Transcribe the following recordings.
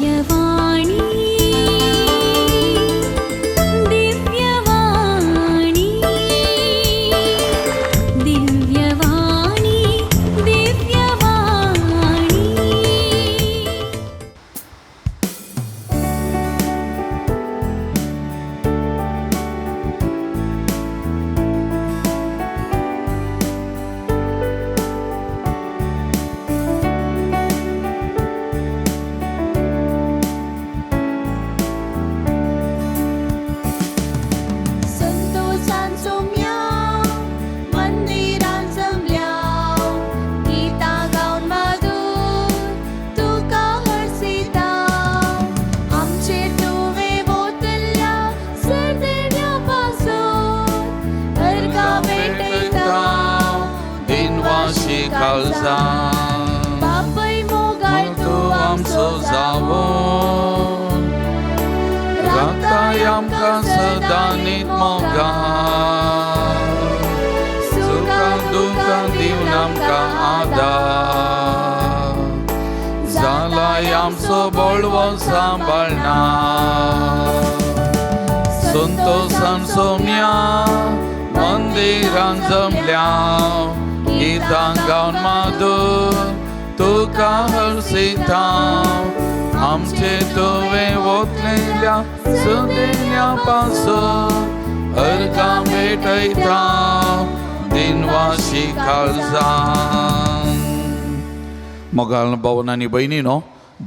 दिव्यवाणी दिव्यवाणी दिव्यवाणी दिव्यवाणी। संतोषान सोम्या मंदिरान जमल्या गीतां गावन माधूर तुका हर्सिता आमचेर तुवें वोतल्या सर्देण्या पासून अर्गां भेटयता दिनवाशी काळजा बापय मोगाळ तूं आमचो जावन राखताय आमकां सदां नीत मोगान सुखां दुखां दिवन आमकां आदार जालाय आमचो बळवो सांबाळना संतोषान सोम्या मंदिरान जमल्या गितां गावन माधूर तुका हर्सिता आमचे तुवें वतलेल्या सदेण्या पासून अर्गां भेटयता दिनवाशी काळजान। मोगाल भावन आनी भयणीनो,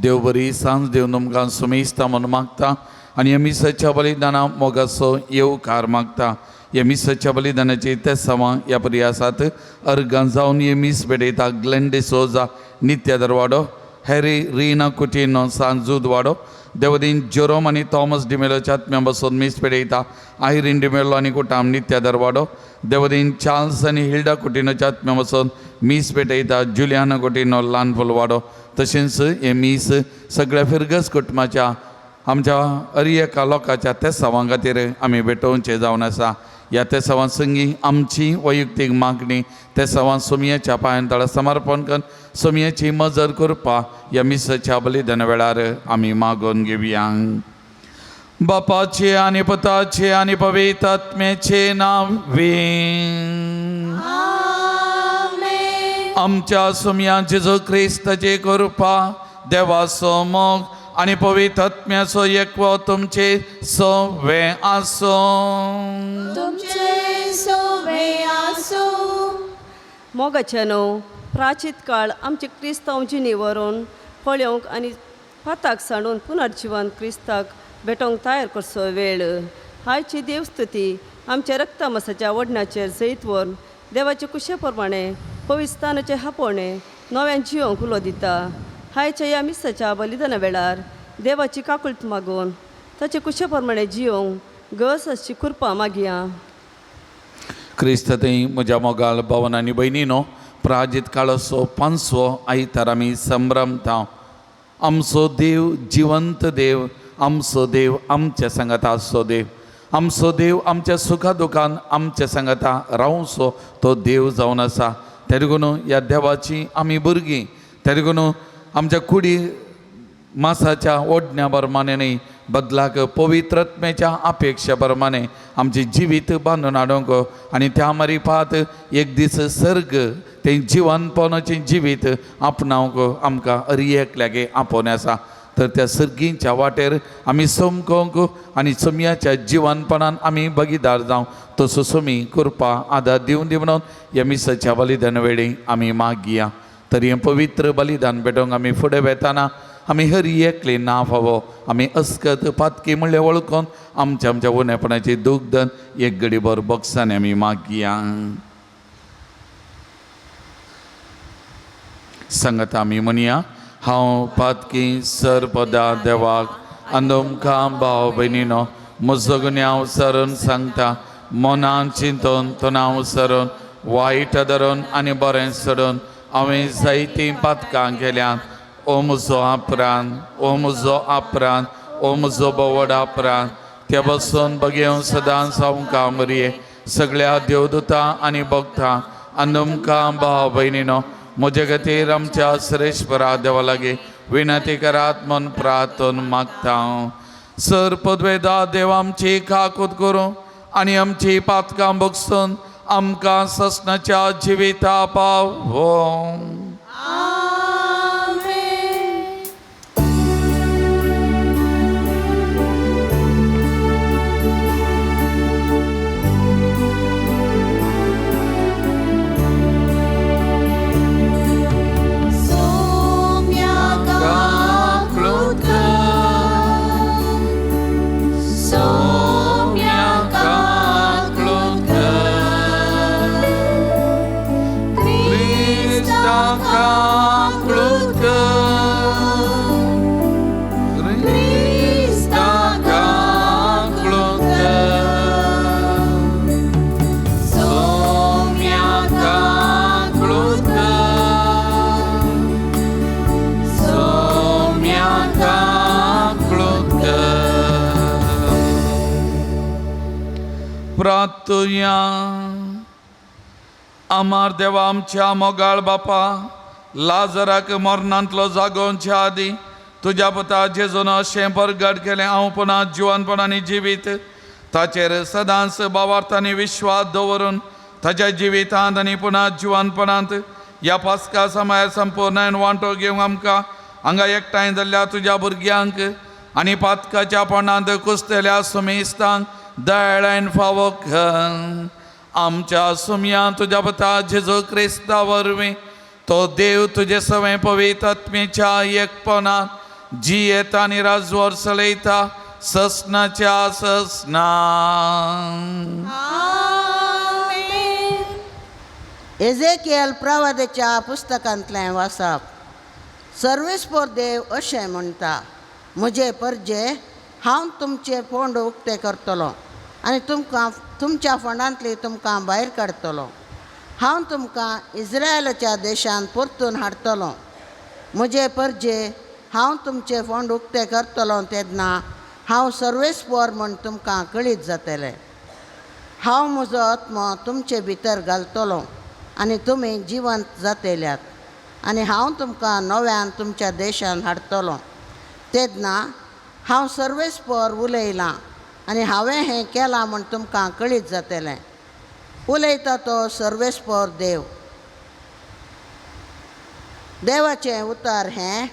देव बरी सांज देव तुमकां सुमेस्ता म्हूण मागता आनी ह्या मिसाच्या बलिदाना मोगाचो येवकार मागता। ह्या मिसाच्या बलिदानाची तेसांवां ह्या परी आसात। अर्गां जावन हे मीस भेटयता ग्लेन डिसोजा, नित्या दरवाडो, हॅरी रिना कुटिनो, सांजूद वाडो, देवदीन जेरोम आनी थॉमस डिमेलोच्या आत्म्या बसून मीस पेटयता आयरीन डिमेलो आनी कुटाम, नित्या दरवाडो, देवदीन चार्ल्स आनी हिल्डा कुटिनोच्या आत्म्या बसून मीस पेटयता जुलियाना कुटिनो, ल्हान फुलवाडो। तशेंच हे मीस सगळ्या फिरगस कुटुंबाच्या आमच्या अरी एका लोकाच्या तेसांवां खातीर आमी भेटोवचें जावन आसा। ह्या तेसांवां संगी आमची वैयक्तीक मागणी तेसांवां सोमयाच्या पांयां तळा समर्पण करून सोमयाची मजत करपा ह्या मिसाच्या बलिदाना वेळार आमी मागून घेवया। बापाचे आनी पुताचे आनी पवित्र आत्म्याचे नांवे आमच्या सोमया जेजू क्रिस्ताचे कृपा, देवाचो मोग आनी पवित्र आत्म्याचो एकवो तुमचे सवे आसूं। तुमचे सोवे आसूं। मोगाच्यानो, प्राचीत काळ आमचे क्रिस्तांव जिणी व्हरून पळोवंक आनी पाताक सांडून पुनर्जिवन क्रिस्ताक भेटोवंक तयार करचो वेळ। आयची देवस्तुती आमच्या रक्तमासाच्या वडणाचेर जैत व्हरून देवाचे कुशे प्रमाणे पवित्रस्थानाचे हापोणे नव्यान जिवंक उलो दिता। आयच्या ह्या मिसाच्या बलिदाना वेळार देवाची काकुळट मागून ताचे कुशे प्रमाणे जिवंक गस आसची कृपा मागया। क्रिस्त थंय म्हज्या मोगाल भावन आनी भयणीनो, प्राजीत काळाचो पांचवो आयतार आमी संभ्रमता। आमचो देव जिवंत देव, आमचो देव आमच्या सांगाता आसचो देव, आमचो देव आमच्या सुखा दुखान आमच्या सांगाता रावचो तो देव जावन आसा। तें देखून ह्या देवाची आमी भुरगीं, तें देखून आमच्या कुडी मासाच्या ओडण्या प्रमाणे न्हय बदलाक पवित्रत्मेच्या अपेक्षा प्रमाणे आमचें जिवीत बांदून हाडूंक आनी त्या मारिफात एक दीस सर्ग तें जिवनपणाचें जिवीत आपणावंक आमकां हर एकल्यागे आपोवणें आसा। तर त्या सर्गींच्या वाटेर आमी समकोंक आनी सोमयाच्या जिवनपणान आमी भागीदार जावं तसो सोमी कृपा आदार दिवन दी म्हणून ह्या मिसाच्या बलिदान वेळी आमी मागया। तर हें पवित्र बलिदान भेटोवंक आमी फुडें वेताना आमी हर एकले ना फावो आमी अस्कत पातकी म्हणल्यार वळखून आमच्या आमच्या उणेपणाची दूख दन एक घडीभर बॉक्सांनी आमी मागया। सांगात आमी म्हणया, हांव पातकी सरपदा देवाक आनी भाव भयणीनो म्हजो गुन्यांव सरून सांगता, मनान चिंतून तणाव सरून वायट धरून आनी बरें सोडून हांवें जायतीं पातकां केल्यांत। ओ म्हजो आपरान, ओ म्हजो आपरान, ओ म्हजो बोवड आपरान, ते बसून बगेवन सदांच आमकां मरये सगळ्या देवदूतां आनी भक्तां आनी तुमकां भाव भयणीनो म्हजे खातीर आमच्या श्रेश्वरा देवा लागीं विनंती करात म्हूण प्रार्थन मागता. सर पदवेदा देव आमची काकूत करूं आनी आमची पातकां भोगसून आमकां ससनाच्या जिविता पावो. प्रार्थुया. आमार देवा आमच्या मोगाळ बापा, लाजराक मरणांतलो जागोवच्या आदी तुज्या पुता जेजून अशें परगट केलें, हांव पुना जिवनपणांनी जिवीत ताचेर सदांच बावार्थ आनी विश्वास दवरून ताच्या जिवितांत आनी पुना जिवनपणांत ह्या पास्का समायार संपूर्ण वांटो घेवंक आमकां हांगा एकठांय जाल्ल्या तुज्या भुरग्यांक आनी पातकाच्या पणांत कुसतल्या सुमेस्तांक दयाळान फावो कर. आमच्या सुमया तुज्या पुता जेजू क्रिस्ता वरवीं तो देव तुजे सवें पवित्र आत्मेच्या एकपणान जियेता आनी राजवर चलयता ससनाच्या ससना. एजेकियल प्रवादेच्या पुस्तकांतलें वाचप. सर्वेस्पोर देव अशें म्हणटा, म्हजे परजे हांव तुमचे फोंड उक्ते करतलो आनी तुमकां तुमच्या फोंडांतली तुमकां भायर काडटलो. हांव तुमकां इस्रायलाच्या देशांत परतून हाडटलो. म्हजे परजे हांव तुमचे फोंड उक्ते करतलो तेन्ना हांव सर्वेस्पोर म्हूण तुमकां कळीत जातलें. हांव म्हजो आत्मो तुमचे भितर घालतलो आनी तुमी जिवंत जातल्यात आनी हांव तुमकां नव्यान तुमच्या देशांत हाडटलो. तेन्ना हांव सर्वेस्पोर उलयलां आनी हांवें हें केलां म्हूण तुमकां कळीत जातलें. उलयता तो सर्वेस्पोर देव. देवाचें उतर हें.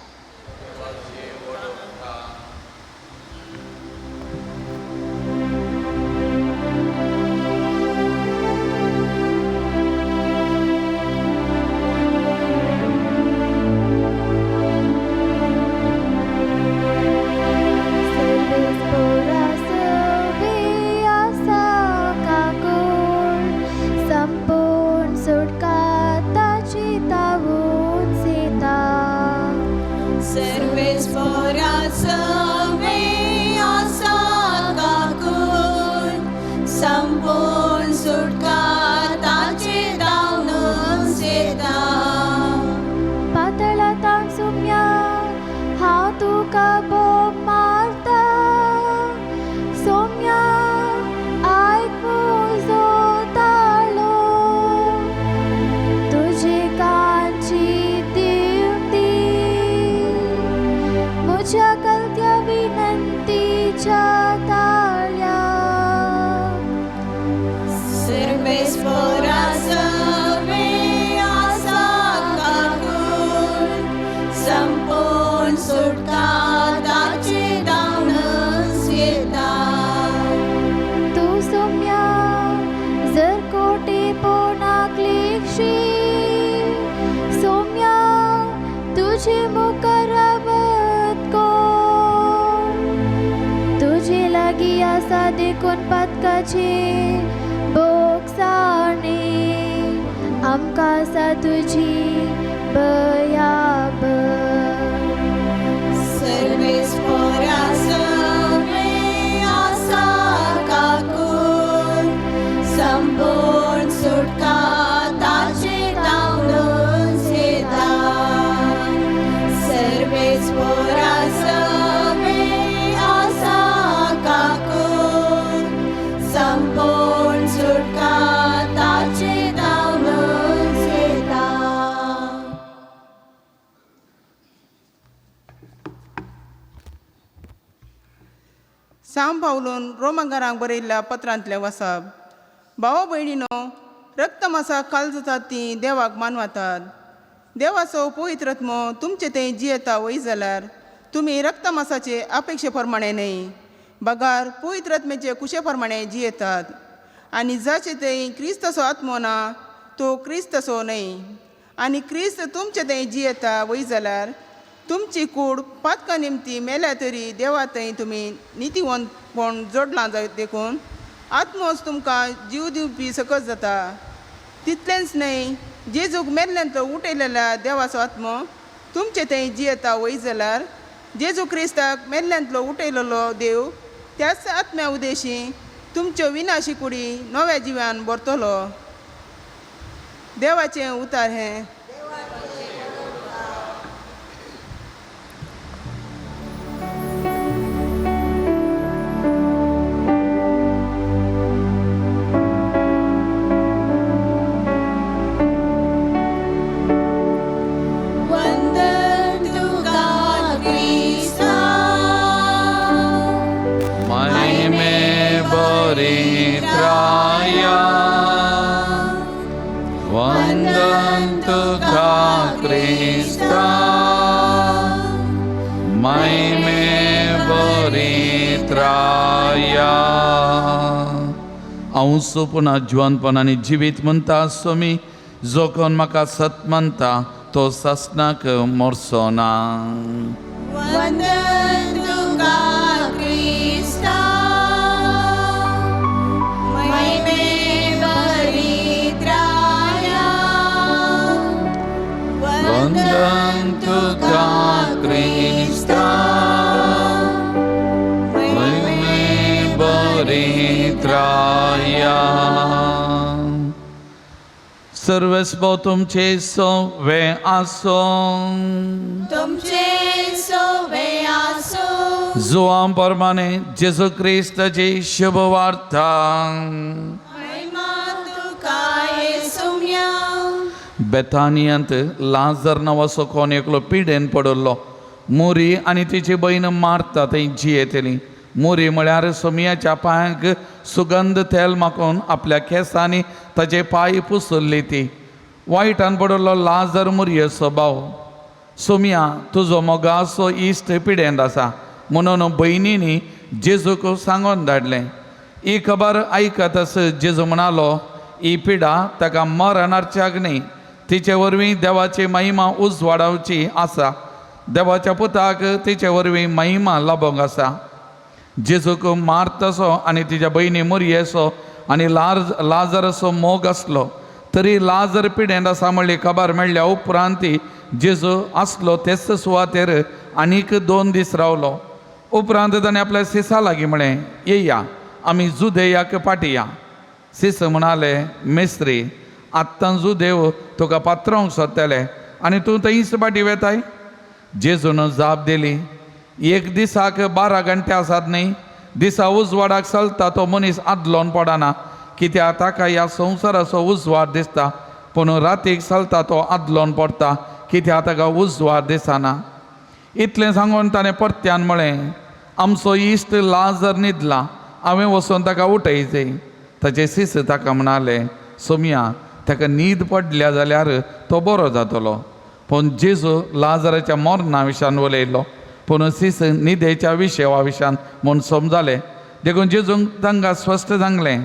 देखून पातकाची बोगसाणी आमकां आसा तुजी बयाबर. सर्वेस्पोरा सवे आसा काकून संपूर्ण सुटका ताचे तावनूच येता. सर्वेस्पोरा सवे आसा काकून संपूर्ण सुटका ताचे तावनूच येता. सांव पावलून रोमगारांक बरयल्ल्या पत्रांतलें वसाप. भावा भयणीनो, रक्तमासा काल जातात ती देवाक मानवतात. देवाचो पवित्र आत्मो तुमचे थंय जियेता वय जाल्यार तुमी रक्तमासाचे अपेक्षे प्रमाणे न्हय, बगार पवित्र आत्म्याचे कुशे प्रमाणे जियेतात. आनी जाचे थंय क्रिस्ताचो आत्मो ना तो क्रिस्ताचो न्हय. आनी क्रिस्त तुमचे थंय जियेता वय जाल्यार तुमची कूड पातका निमती मेल्या तरी देवा थंय तुमी नितीवंतपण जोडलां जायत देखून आत्मोच तुमकां जीव दिवपी सकत जाता. तितलेंच न्हय, जेजूक मेल्ल्यांतलो उठयलेल्या देवाचो आत्मो तुमचे थंय जियेता वय जाल्यार जेजू क्रिस्ताक मेल्ल्यांतलो उठयलेलो देव त्याच आत्म्या उदेशी तुमच्यो विनाशी कुडी नव्या जिव्यान भरतलो. देवाचें उतार हें. वंदन तुका क्रिस्ता, महिमे बरित्राया, वंदन तुका क्रिस्ता, महिमे बरित्राया. हांव पुन्हा जिवनपण आनी जिवीत म्हणटा स्वामी, जो कोण म्हाका सत मानता तो सासणाक मरचो ना. वंदन तुका क्रिस्ता, महिमे परित्राया, वंदन तुका क्रिस्ता, महिमे बरित्राया. सर्वस्व तुमचे सवे आसो. तुमचे सोवे आसो. जुवां प्रमाणे जेजू क्रिस्ताची शुभ वार्ता. महिमा तुका येसुम्या. बेतानियांत लाजर नांवाचो कोण एकलो पिडेन पडिल्लो. मोरी आनी तिची भयण मारता थंय जियेतली. मोरी म्हळ्यार सोमियाच्या पांयांक सुगंध तेल माकोवन आपल्या केंसांनी ताचे पांय पुसल्ली ती. वायटान पडिल्लो लाजर मुरयेचो भाव. सोमिया, तुजो मोगाचो इश्ट पिडेंत आसा म्हणून भयणींनी जेजूक सांगून धाडलें. ही खबर आयकतच जेजू म्हणालो, ही पिडा ताका मरण हाडच्याक न्ही, तिचे वरवीं देवाची महिमा उजवाडावची आसा. देवाच्या पुताक तिचे वरवीं महिमा लाभोंक आसा. जेजूक मार्ताचो आनी तिच्या भयणी मुरयेचो आनी लाजराचो मोग आसलो तरी लाजर पिडेंत आसा म्हणली खबर मेळ्ळ्या उपरांत जेजू आसलो तेच सुवातेर आनीक 2 दीस रावलो. उपरांत ताणें आपल्या सिसा लागीं म्हळें, येया आमी जुदेयाक पाटया. सिस म्हणाले, मेस्त्री, आत्तां जुदेव तुका पात्रोवंक सोदतले आनी तूं थंयच पाटी वेताय. जेजून जाप दिली, एक दिसाक 12 घंटे आसात न्ही, दिसा उजवाडाक चलता तो मनीस आदलोन पडना, कित्याक ताका ह्या संवसाराचो उजवाड दिसता, पूण रातीक चलता तो आदलोन पडटा, कित्याक ताका उजवाड दिसना. इतलें सांगून ताणें परत्यान म्हळें, आमचो इश्ट लाजर न्हिदला, हांवें वचून ताका उठयचें. ताचे शिस ताका म्हणाले, सोमया, ताका न्हीद पडल्या जाल्यार तो बरो जातलो. पूण जेजू लाजराच्या मरणा विशयान उलयलो, पूण शिस न्हिदेच्या विशया विशयान म्हूण समजाले. देखून जेजूंक तांकां स्पश्ट सांगलें,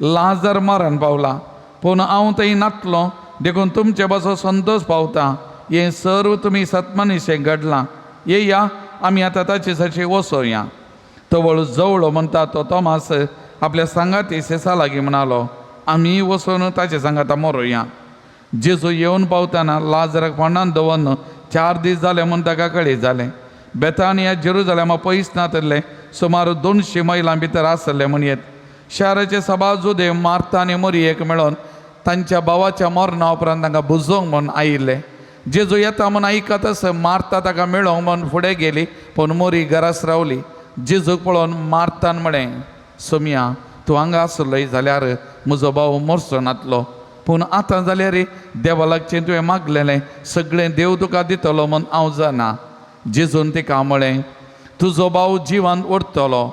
लाजर मरण पावला, पूण हांव थंय नातलो देखून तुमचे बसो संतोश पावता. हें सर्व तुमी सतमनीशें घडलां. येया आमी आतां ताचे सरशी वचोया. तवळ जवळो म्हणटा तो तोमास आपल्या सांगाती शेसा लागीं म्हणालो, आमी वचून ताचे सांगाता मरोया. जेजू येवन पावतना लाजराक फोंडान दवरून 4 दीस जाले म्हूण ताका कळीत जालें. बेतानिया जेरुजलेमा पयस नातल्लें, सुमार 200 मैलां भितर आसलें म्हणयेत. शाराचे सभा जुदेव मार्ता आनी मोरयेक मेळोन तांच्या भावाच्या मरणा उपरांत तांकां बुजोवंक म्हूण आयिल्ले. जेजू येता म्हूण आयकतच मार्ता ताका मेळोंक म्हूण फुडें गेली, पूण मोरी घरास रावली. जेजूक पळोवन मार्तान म्हळें, सोमया, तूं हांगा आसलोय जाल्यार म्हजो भाव मरचो नातलो, पूण आतां जाल्यार देवा लागचें तुवें मागलेलें सगळें देव तुका दितलो म्हूण हांव जाणा. जेजून तिका म्हळें, तुजो भाव जिवान उरतलो.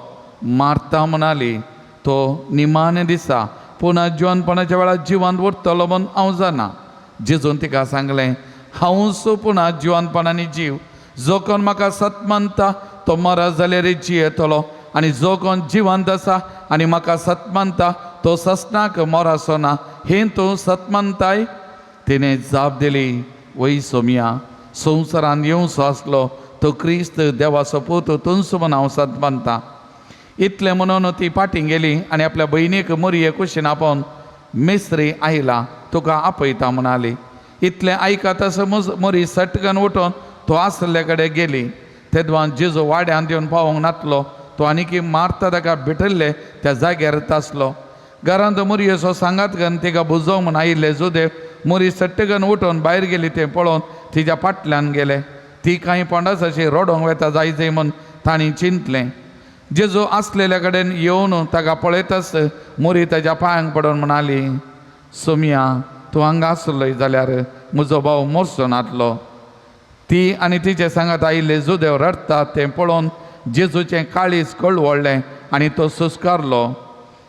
मार्ता म्हणाली, तो निमाणे दिसा पुन्हा जिवनपणाच्या वेळार जिवान उरतलो म्हूण हांव जाणा. जेजून तिका सांगलें, हांवूच पुन्हा जिवनपण आनी जीव. जो कोण म्हाका सत मानता तो मरत जाल्यार जियेतलो, आनी जो कोण जिवंत आसा आनी म्हाका सत मानता तो ससनाक मरसो ना. हें तूं सत मानताय? तिणें जाप दिली, वय सोमया, संवसारांत येवचो आसलो तो क्रिस्त देवाचो पूत तूंच म्हूण हांव सत मानता. इतलें म्हणून ती फाटीं गेली आनी आपल्या भयणीक मोरये कुशीन आपोवन मिस्त्री आयला तुका आपयता म्हणाली. इतलें आयकत मोरी सटकन उठून तो आसले कडेन गेली. तेदवान जेजू वाड्यांत येवन पावोंक नातलो. तो आनीकी मारता ताका भेटल्ले त्या जाग्यार आसलो. घरांत मोरयेचो सांगात घेवन तिका बुजोवंक म्हूण आयिल्ले जुदेव मोरी सट्टकन उठून भायर गेली तें पळोवन तिच्या फाटल्यान गेले. ती कांय पोंडासाची रडोंक वेता जाय जाय म्हूण तांणी चिंतलें. जेजू आसलेल्या कडेन येवन ताका पळयताच मोरी ताच्या पांयांक पडून म्हणाली, सोमया, तूं हांगा आसलोय जाल्यार म्हजो भाव मोरचो नातलो. ती आनी तिचे सांगात आयिल्ले जुदेव रडटात तें पळोवन जेजूचें काळीज कळवळ्ळें आनी तो सुस्कारलो.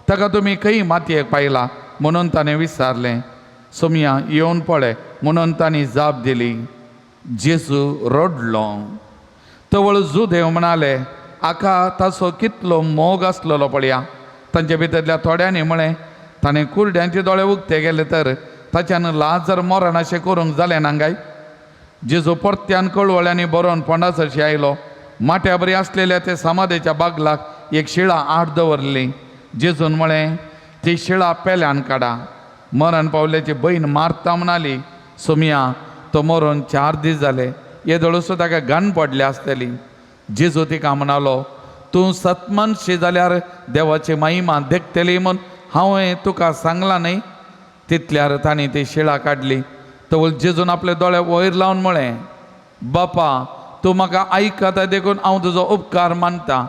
ताका तुमी खंय मातयेक पायला म्हणून ताणें विचारलें. सोमया, येवन पळय म्हणून तांणी जाप दिली. जेजू रडलो. तवळ जुदेव म्हणाले, आका ताचो कितलो मोग आसलेलो पळया. तांचे भितरल्या थोड्यांनी म्हळें, ताणें कुरड्यांचे दोळे उक्ते गेले तर ताच्यान लाजर मरण अशें करूंक जालें ना काय? जेजू परत्यान कळवळ्यांनी बरोवन पोंडासरशी आयलो. माट्या बरी आसलेल्या ते समाधेच्या बागलाक एक शिळा आड दवरली. जेजून म्हळें, ती शिळा पेल्यान काडा. मरण पावल्याची बहीण मारता म्हणाली, सोमया, तो मरून 4 दीस जाले, येदोळसो ताका घाण पडल्या आसतली. जेजू तिका म्हणालो, तूं सतमानशी जाल्यार देवाची महिमा देखतली म्हूण हांवें तुका सांगलां न्हय? तितल्यार तांणी ती शिळा काडली. तवळ जेजून आपले दोळे वयर लावन म्हळें, बापा, तूं म्हाका आयकता देखून हांव तुजो उपकार मानता.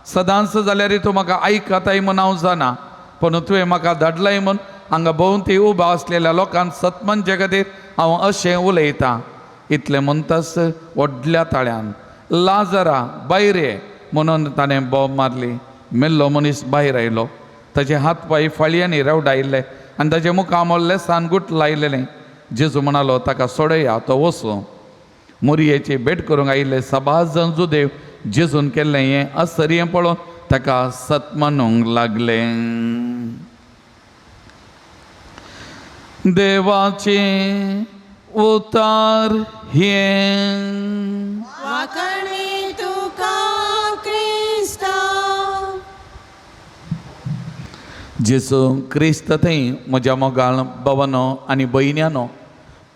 सदांच जाल्यार तूं म्हाका आयकताय म्हूण हांव जाणा, पूण तुवें म्हाका धाडलाय म्हूण हांगा भोंवती उबा आसलेल्या लोकांक सतमानचे खातीर हांव अशें उलयतां. इतलें म्हणटाच व्हडल्या ताळ्यान, लाजरा भायर ये म्हणून ताणें बोब मारली. मेल्लो मनीस भायर आयलो. ताचे हात पांय फाळयांनी रेवडायिल्ले आनी ताचे मुखामळ लेसान गुट लायलेलें. जेजू म्हणालो, ताका सोडया, तो वचूं. मोरयेची भेट करूंक आयिल्ले सबाज जाण जुदेव जेजून केल्लें हें आश्चर्य पळोवन ताका सत मानूंक लागले. देवाचें उतार हें. वाखाणे तुका क्रिस्ता. जेजू क्रिस्त थंय म्हज्या मोगाळ बाबानो आनी भयण्यानो,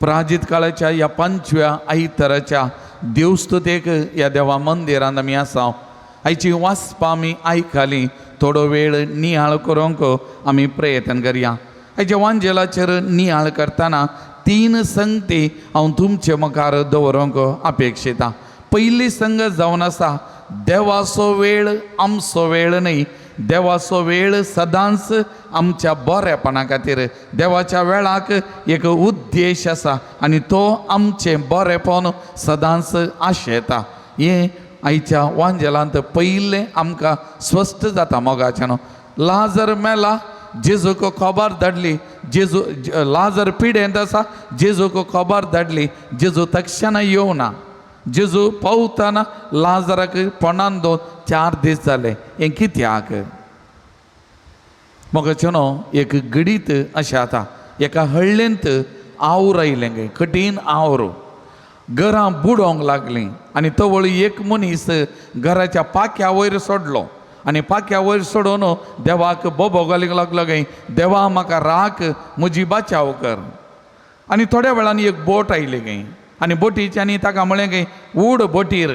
प्राजीत काळाच्या ह्या 5व्या आयताराच्या देवस्तुतेक ह्या देवा मंदिरांत आमी आसा. आयची वाचपां आमी आयकली. थोडो वेळ नियाळ करूंक आमी प्रयत्न करया. आयच्या वांजेलाचेर नियाळ करतना 3 संगती हांव तुमचे मुखार दवरूंक अपेक्षिता. पयली संगत जावन आसा, देवाचो वेळ आमचो वेळ न्हय. देवाचो वेळ सदांच आमच्या बरेपणा खातीर. देवाच्या वेळाक एक उद्देश आसा आनी तो आमचें बरेपण सदांच आशेता. हें आयच्या वांजेलांत पयलें आमकां स्वस्थ जाता. मोगाच्यान लाजर मेला, जेजूक खबर धाडली. जेजू लाजर पिडेंत आसा, जेजूक खबर धाडली. जेजू तक्षणा येवना. जेजू पावतना लाजराक पोणान 2 4 दीस जाले. हें कित्याक? मोगाच्यानो, एक घडीत अशें जाता, एका हळ्ळेंत आवरो आयलें गे, कठीण आवरो. घरां बुडोवंक लागलीं आनी तवळ एक मनीस घराच्या पाख्या वयर सोडलो आनी पाख्या वयर सोडून देवाक बोबो घालींक लागलो गे, देवा म्हाका राख, म्हजी बाचाव कर. आनी थोड्या वेळान एक बोट आयली गे आनी बोटीच्यानी ताका म्हळें गे, उड बोटीर,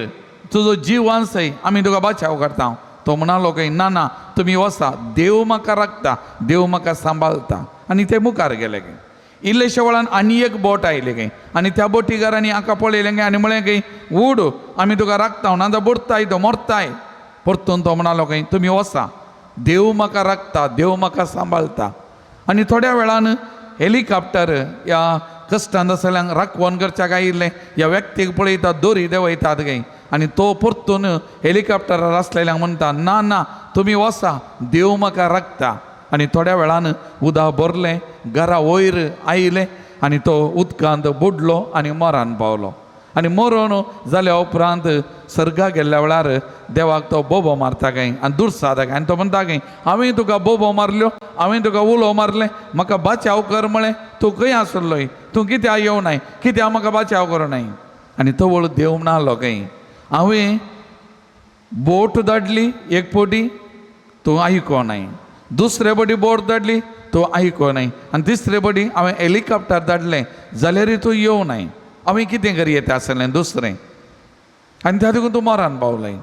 तुजो जीव वांचय, आमी तुका बाचाव करता. तो म्हणालो गे, ना ना, तुमी वचा, देव म्हाका राखता, देव म्हाका सांबाळता. आनी ते मुखार गेले गे. इल्लेशे वेळान आनी एक बोट आयली गे आनी त्या बोटीकारांनी हाका पळयलें गे आनी म्हळें गे, उड, आमी तुका राखता, ना जाल्यार बुडताय, तो मरताय. परतून तो म्हणालो गे, तुमी वचा, देव म्हाका राखता, देव म्हाका सांबाळता. आनी थोड्या वेळान हेलिकॉप्टर ह्या कश्टान आसल्यांक राखवण करच्याक आयिल्लें ह्या व्यक्तीक पळयता, दोरी देंवयतात गे. आनी तो परतून हेलिकॉप्टरार आसलेल्यांक म्हणटा, ना ना तुमी वसा, देव म्हाका राखता. आनी थोड्या वेळान उदक भरलें, घरा वयर आयलें आनी तो उदकांत बुडलो आनी मरान पावलो. आनी मरोन जाल्या उपरांत सर्गा गेल्ल्या वेळार देवाक तो बोबो मारता काय आनी दुर्साता काय आनी तो म्हणटा काय, हांवें तुका बोबो मारल्यो, हांवें तुका उलो मारलें, म्हाका बाचाव कर म्हळें, तूं खंय आसलोय, तूं कित्याक येवनाय, कित्याक म्हाका बाचाव करूं नाय. आनी तवळ देव म्हणालो काय, हांवें बोट धाडली एक पटी, तूं आयकोनाय, दुसरे पटी बोट धाडली, तूं आयकोनाय, आनी तिसरे पटी हांवें हेलिकॉप्टर धाडलें जाल्यारय तूं येवनाय, हांवें कितें करी येता आसलें दुसरें, आनी त्या देखून तूं मरान पावलाय.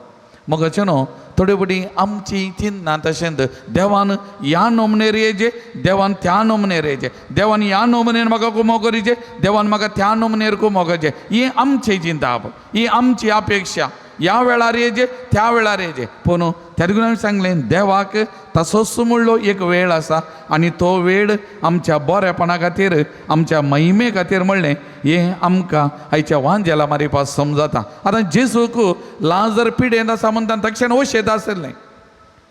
मगाचें न्हू थोडे पटी आमची चिंतना तशेंच देवान ह्या नमनेर येयचे, देवान त्या नमनेर येयचे, देवान ह्या नमनेर म्हाका कुमो करीचे, देवान म्हाका त्या नमनेर कुमो करचें, ही आमची चिंताप, ही आमची अपेक्षा, ह्या वेळार येयचे त्या वेळार येयचे. पूण त्या देखून हांवें सांगलें देवाक तसोच म्हणलो एक वेळ आसा आनी तो वेळ आमच्या बरेपणा खातीर, आमच्या महिमे खातीर म्हणलें हें आमकां आयच्या वांजेला मारिपा समजता. आतां जेजूक लाजर पिडेंत आसा म्हणटा तक्षण वशेत आसलें,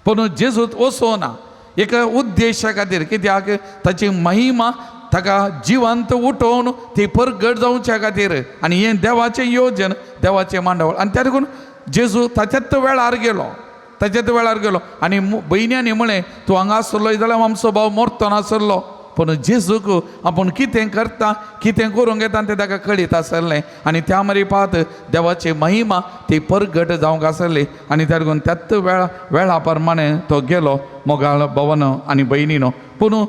पूण जेजू वचोना एका उद्देशा खातीर, कित्याक ताची महिमा ताका जिवंत उठोवन ती परगट जावच्या खातीर. आनी हें देवाचें योजन, देवाचें मांडावळ. आनी त्या देखून जेजू ताच्याच वेळार गेलो, ताच्याच वेळार गेलो. आनी भयण्यांनी म्हळें तूं हांगा आसलो जाल्यार आमचो भाव मरतो नासलो. पूण जेजूक आपूण कितें करता, कितें करूंक येता तें ताका कळीत आसलें. आनी त्या मरिपात देवाची महिमा ती परगट जावंक आसली. आनी त्या देखून त्याच वेळा प्रमाणे तो गेलो मोगाळ भवन आनी भयणीनो. पूण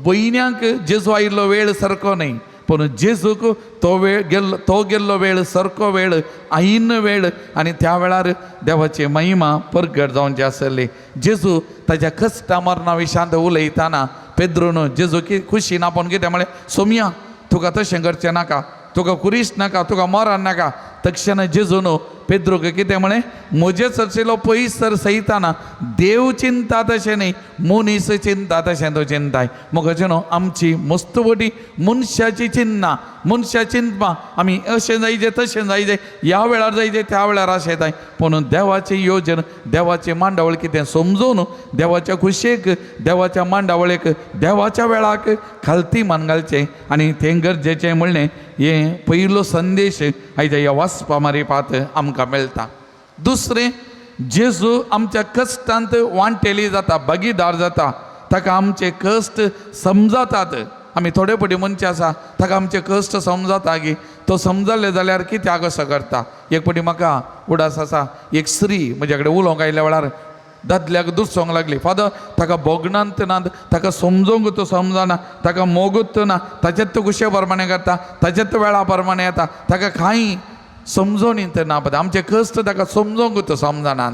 भयण्यांक जेजू आयिल्लो वेळ सारको न्हय, पूण जेजूक तो वेळ गेल्लो, तो गेल्लो वेळ सारको वेळ, आयिन्न वेळ. आनी त्या वेळार देवाची महिमा परगट जावची आसली. जेजू ताच्या कश्टा मरणा विशांत उलयतना पेद्रून जेजू की खुशीन आपोवन कितें म्हळें, सोमया तुका तशें करचें नाका, तुका कुरीस नाका, तुका मरण नाका. तक्षण जेजून पेद्रूक कितें म्हळें, म्हजे चर्चेलो पयस तर सैताना, देव चिंता तशें न्हय, मनीस चिंता तशें तूं चिंताय. मोगाचें न्हू आमची मस्तवटी मनशाची चिंतना, मनशा चिंतपा आमी अशें जायजे तशें जायजे, ह्या वेळार जायजे त्या वेळार अशें जाय. पूण देवाचें योजन, देवाचें मांडावळ कितें समजून देवाच्या खुशेक, देवाच्या मांडावळेक, देवाच्या वेळाक खालती मान घालचें आनी तें गरजेचें म्हणलें. हें पयलो संदेश आयच्या ह्या वाचपा मारिपात आमकां मेळटा. दुसरें, जेजू आमच्या कश्टांत वांटेली जाता, भागीदार जाता, ताका आमचे कश्ट समजतात. आमी थोडे पटी मनशां आसा ताका आमचे कश्ट समजता की तो समजले जाल्यार कित्याक असो करता. एक पटी म्हाका उडास आसा, एक स्त्री म्हज्या कडेन उलोवंक आयल्या वेळार दादल्याक दुसोंक लागली, फादर ताका भोगणांत ना, ताका समजोंक तो समजना, ताका मोगूत ना, ताचेच तो खुशे प्रमाणे करता, ताचेच वेळा प्रमाणे येता, ताका कांय समजोन ना, पळय आमचे कश्ट ताका समजोंक तो समजना.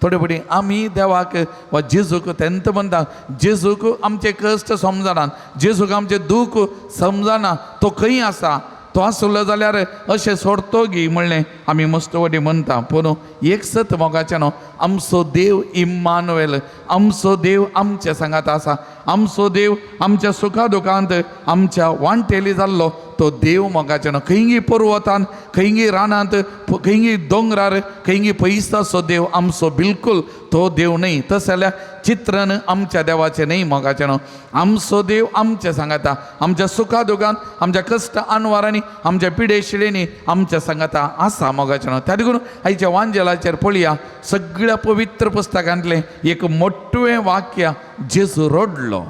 थोडे पटी आमी देवाक वा जेजूक तेंत म्हणटा, जेजूक आमचे कश्ट समजना, जेजूक आमचें दूख समजना, तो खंय आसा, तो आसलो जाल्यार अशें सोडतो गी म्हणलें आमी मस्त वटी म्हणटा. पूण एक सत मोगाचें न्हू, आमचो देव इम्मानुएल, आमचो देव आमच्या सांगात आसा, आमचो देव आमच्या सुखा दुखांत आमच्या वांटेली जाल्लो तो देव मोगाचें न्हू. खंयगी पर्वतान, खंयगी रानांत, खंयगी दोंगरार, खंयगी पयसाचो देव आमचो बिलकूल तो देव न्हय. तशें जाल्यार चित्रण आमच्या देवाचें न्हय मोगाचें न्हू. आमचो देव आमच्या सांगाता, आमच्या सुखा दुखांत, आमच्या कश्ट अनवारांनी, आमच्या पिडे शिडेंनी आमच्या सांगाता आसा मोगाचें न्हू. त्या देखून आयच्या वांजेलाचेर पळया, सगळ्या पवित्र पुस्तकांतलें एक मोटवें वाक्य, जेजू रडलो.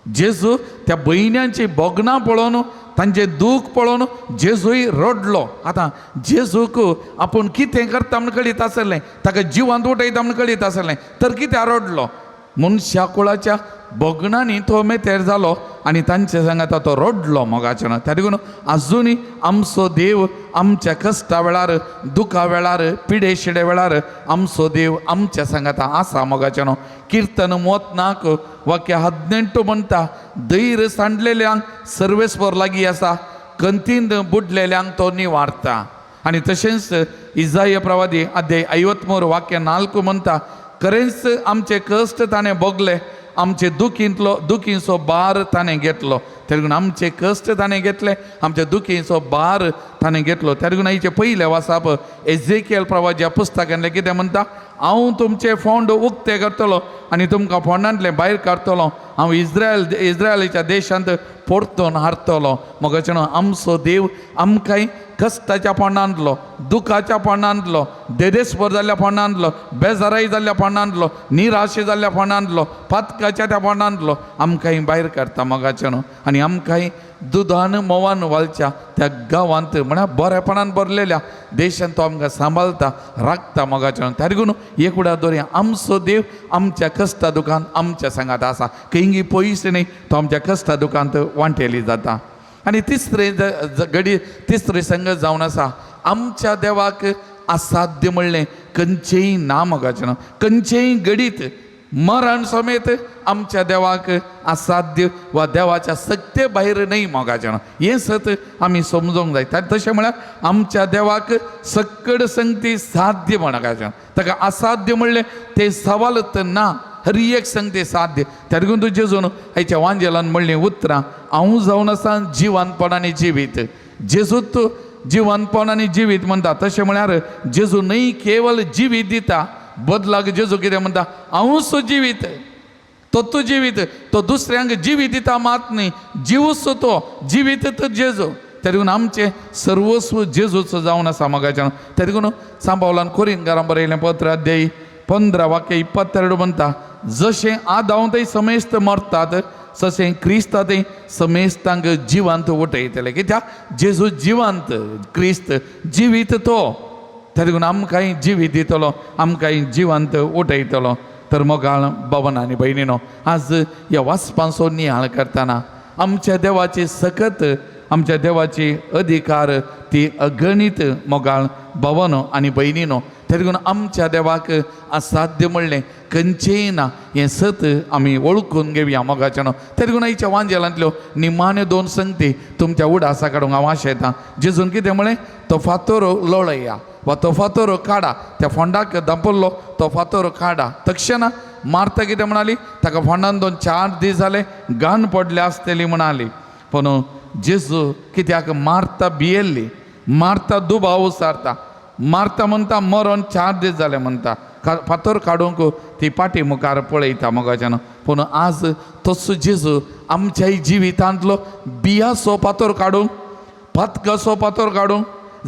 जेजू त्या भयण्यांची भोगणां पळोवन, तांचें दूख पळोवन जेजूय रडलो. आतां जेजूक आपूण कितें करता म्हूण कळीत आसलें, ताका जिवांत उठयता म्हूण कळीत आसलें, तर कित्याक रडलो? मनशा कुळाच्या भोगणांनी तो मेतेर जालो आनी तांचे सांगाता तो रडलो मोगाचें न्हू. त्या देखून आजुनूय आमचो देव आमच्या कश्टा वेळार, दुखा वेळार, पिडे शिडे वेळार आमचो देव आमच्या सांगाता आसा मोगाचें न्हू. किर्तन 34 वाक्य 18 म्हणटा, धैर्य सांडलेल्यांक सर्वेस्पर लागीं आसा, कंतीन बुडलेल्यांक तो निवारता. आनी तशेंच इजाय प्रवादी अध्याय 53 वाक्य 4 म्हणटा, खरेंच आमचे कश्ट ताणें भोगले, आमचे दुखींतलो दुखींचो भार ताणें घेतलो. तेगून आमचे कश्ट ताणें घेतले, आमच्या दुखींचो भार ताणें घेतलो. तेगून आयचे पयलें वाचप एझेकियल प्रवाच्या पुस्तकांतलें कितें म्हणटा, हांव तुमचे फोंड उक्ते करतलो आनी तुमकां फोंडांतलें भायर काडटलो, हांव इस्रायलाच्या देशांत परतून हाडटलो. मगाचें आमचो देव आमकांय कश्टाच्या फोंडांतलो, दुखाच्या फोंडांतलो, देदेस्पर जाल्ल्या फोंडांतलो, बेजाराय जाल्ल्या फोंडांतलो, निराशे जाल्ल्या फोंडांतलो, पातकाच्या त्या फोंडांतलो आमकांय भायर काडटा मोगाचें. आनी आमकांय दुदान म्होंवान वालच्या त्या गांवांत म्हळ्यार बरेपणान भरलेल्या देशांत तो आमकां सांबाळटा, राखता मोगाचें. त्या देखून एकूडा दवरया, आमचो देव आमच्या कश्टा दुकान आमच्या सांगात आसा, खंयी पयस न्ही, तो आमच्या कश्टा दुकांत वांटेली जाता. आनी तिसरें घडी तिसरें संग जावन आसा, आमच्या देवाक असाध्य म्हणलें खंयचेंय ना मोगाचें. खंयचेंय घडीत मरण समेत आमच्या देवाक असाध्य वा देवाच्या सक्ते भायर न्हय मोगाचें. हें सत आमी समजूंक जाय. तशें म्हळ्यार आमच्या देवाक सक्कड संगती साध्य मोगाचें. ताका असाध्य म्हणलें तें सवालत ना, हर एक संगती साध्य. त्या देखून तूं जेजून आयच्या वांजेलान म्हणलीं उतरां, हांव जावन आसा जिवानपण आनी जिवीत. जेजू तूं जिवनपण आनी जिवीत म्हणटा, तशें म्हळ्यार जेजू न्हय केवल जिवीत दिता, बदलाक जेजू कितें म्हणटा, हांवूच जिवीत, तो तूं जिवीत, तो दुसऱ्यांक जिवीत दिता मात न्ही, जिवूच तो जिवीत तर जेजू. त्या देखून आमचें सर्वस्व जेजूचो जावन आसा मोगाच्यान. त्या देखून सांबावलान कोरिनकारां बरयलें पत्र अध्याय 15 वाक्य 22 म्हणटा, जशें आदांव थंय समेस्त मरतात तशें क्रिस्ता थंय समेस्तांक जिवांत उठयतले. कित्याक जेजू जिवांत, क्रिस्त जिवीत तो. त्या देखून आमकांय जिवीत दितलो, आमकांय जिवांत उठयतलो. तर मोगाळ बावन आनी भयणीनो, आज ह्या वाचपांचो नियाळ करतना आमच्या देवाची सकत, आमच्या देवाची अधिकार ती अगणीत मोगाळ बावनो आनी भयणीनो. त्या देखून आमच्या देवाक असाध्य म्हणलें खंयचेंय ना, हें सत आमी वळखून घेवया मोगाच्यानो. त्या देखून आयच्या वांजेलांतल्यो निमाण्यो दोन संगती तुमच्या उडासा काडूंक हांव आशेतां. जेजून कितें म्हळें, तो फातोर लोळया वा तो फातोर काडा, त्या फोंडाक धांपल्लो तो फातोर काडा. तक्षणा मार्ता कितें म्हणाली, ताका फोंडान 2-4 दीस जाले, घाण पडल्या आसतली म्हणाली. पूण जेजू कित्याक मार्ता भियेल्ली, मार्ता दुबाव उसारता, मार्ता म्हणटा मरोन 4 दीस जाले म्हणटा, फातोर काडूंक ती पाटी मुखार पळयता मोगाच्यान. पूण आज तसो जेजू आमच्याय जिवितांतलो बियाचो फातोर काडूंक, पातकाचो फातोर काडूंक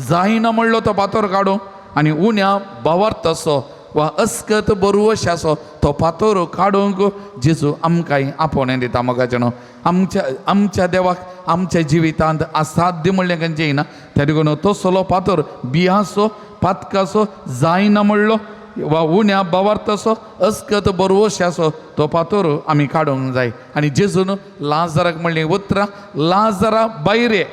जायना म्हणलो तो फातोर काडूंक, आनी उण्या भावार्थाचो वा अस्कत बरवशाचो तो फातोर काडूंक जेजू आमकांय आपोवणें दिता मोगाच्यान. आमच्या आमच्या देवाक आमच्या जिवितांत असाध्य म्हणलें खंयचें ना. त्या देखून तसलो फातोर बियाचो पातकाचो जायना म्हणलो वा उण्या भावार्थाचो अस्कत बरवशाचो तो फातोर आमी काडूंक जाय. आनी जेजून लाजराक म्हणलीं उतरां, लाजरा भायर ये.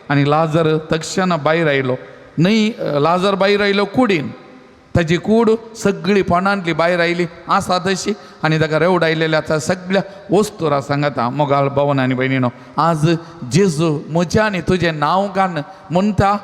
आनी लाजर तक्षणा भायर आयलो न्हय, लाजर भायर आयलो कुडीन, ताजी कूड सगळी फोंडांतली भायर आयली आसा तशी, आनी ताका रेवडायलेल्या सगळ्या वस्तुरा सांगता. मोगाळ भवन आनी भयणीनो, आज जेजू म्हज्या आनी तुजें नांव कान म्हणटा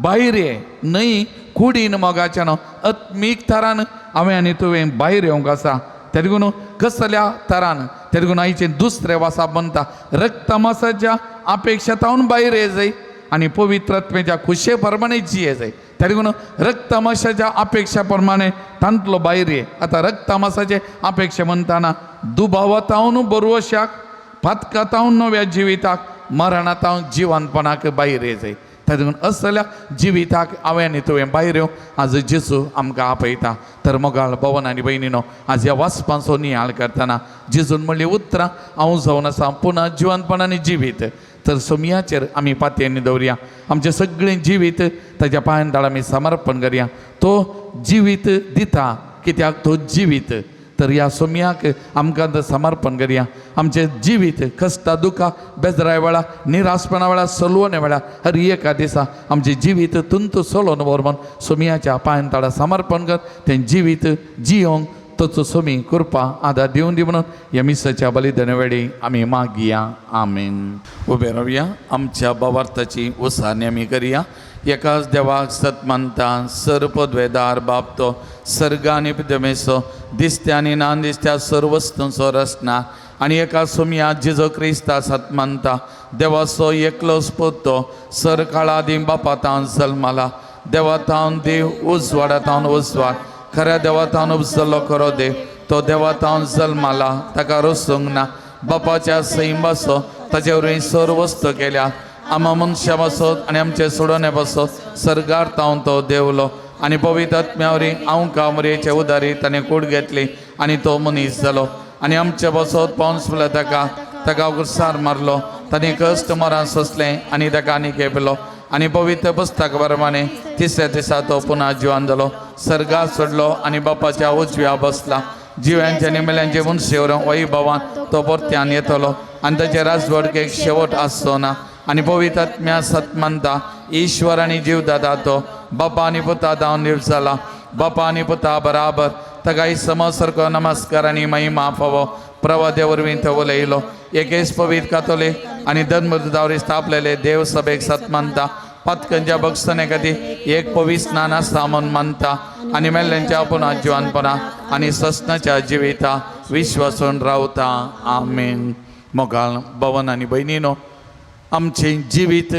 भायर ये न्हय कुडीन मोगाच्यान, आत्मीक थरान हांवें आनी तुवें भायर येवंक आसा. त्या देखून कसल्या तरान, त्या देखून आयचें दुसरें वासाप म्हणटा, रक्तमासाच्या अपेक्षा तावन भायर ये जाय आनी पवित्रत्वेच्या खुशे प्रमाणे जिये जाय. त्या देखून रक्तमासाच्या अपेक्षा प्रमाणे तांतलो भायर ये. आतां रक्तमासाचे अपेक्षा म्हणटाना दुबावातावन बरवशाक, पातकातावन नव्या जिविताक, मरणातावन जिवनपणाक भायर ये जाय. त्या देखून असल्या जिविताक हांवें आनी तुवें भायर येवं आज जेजू आमकां आपयता. तर मोगाळ भवन आनी भयणीनो, आज ह्या वाचपांचो नियाळ करतना जेजून म्हणली उतरां, हांव जावन आसा पुन्हा जिवनपण आनी जिवीत. तर सोमयाचेर आमी पातयेंनी दवरया, आमचें सगळें जिवीत ताच्या पांयान दाळ आमी समर्पण करया. तो जिवीत दिता कित्याक तो जिवीत. तर ह्या सोमयाक आमकां समर्पण करया. आमचें जिवीत कश्टा दुखा बेजराय वेळा, निराशपणा वेळा, सलवणे वेळा, हर एका दिसा आमचें जिवीत तुंत सोलोवन व्हर म्हूण सोमयाच्या पांयान ताळा समर्पण कर. तें जिवीत जियोंक तोचो सोमी कृपा आदार दिवन दी म्हणून ह्या मिसाच्या बलिदाना वेळी आमी मागया. आमेन. उबे रावया, आमच्या भावार्थाची उसारणी आमी करया. एकाच देवाक सत मानता, सर्पद्वेदार बाप तो सर्ग आनी पृथ्वेचो दिसत्या आनी ना दिसत्या सर्व वस्तूंचो रचना, आनी एका सोमया जेजू क्रिस्ता सत मानता, देवाचो एकलोच पूत तो सर काळा बापा तावन जल्माला, देवा तावन देव, उजवाडा तावन उजवाड, खऱ्या देवा तावन उपजल्लो खरो देव, तो देवा तावन जल्माला, ताका रसूंक ना, बापाच्या सैमाचो ताचे वरवीं सर्व वस्तू केल्या, आमा मनशां पासत आनी आमचे सोडोवणे पासत सर्गार तावन तो देवलो, आनी पवित्र आत्म्या वरवीं आमकां मरयेचे उदारी ताणें कूड घेतली आनी तो मनीस जालो, आनी आमचे पासत पावस म्हणल्यार ताका ताका गुरसार मारलो, ताणें कश्ट मरान सोंसलें आनी ताका आनी खेपलो, आनी पवित्र पुस्तका प्रमाणे तिसऱ्या दिसा तो पुन्हा जिवान जालो, सर्गार सोडलो आनी बापाच्या उजव्या बसला, जिव्यांचे आनी मेल्यांचे मनशेवर वैभवान तो परत्यान येतलो, आनी ताचे राजवडकेक शेवट आसचो ना, आनी पवित्र आत्म्या सत मानता, ईश्वर आनी जीवदाता तो बापा आनी पुता धांवन दिव जाला, बापा आनी पुता बराबर ताका समज सारको नमस्कार आनी महिमा फावो, प्रवाद्या वरवीं तो उलयलो, एकेच पवित्र कातोलीक आनी धर्मदूता स्थापलेले देव सभेक सत मानता, पातकांच्या बक्षणे खातीर एक पवित्र स्नान आसता म्हूण मानता, आनी मेल्ल्यांच्या पुनः जिवानपणा आनी ससनाच्या जिविता विश्वासून रावता. आमेन. मोगाल भवन आनी भयणीनो, आमचें जिवीत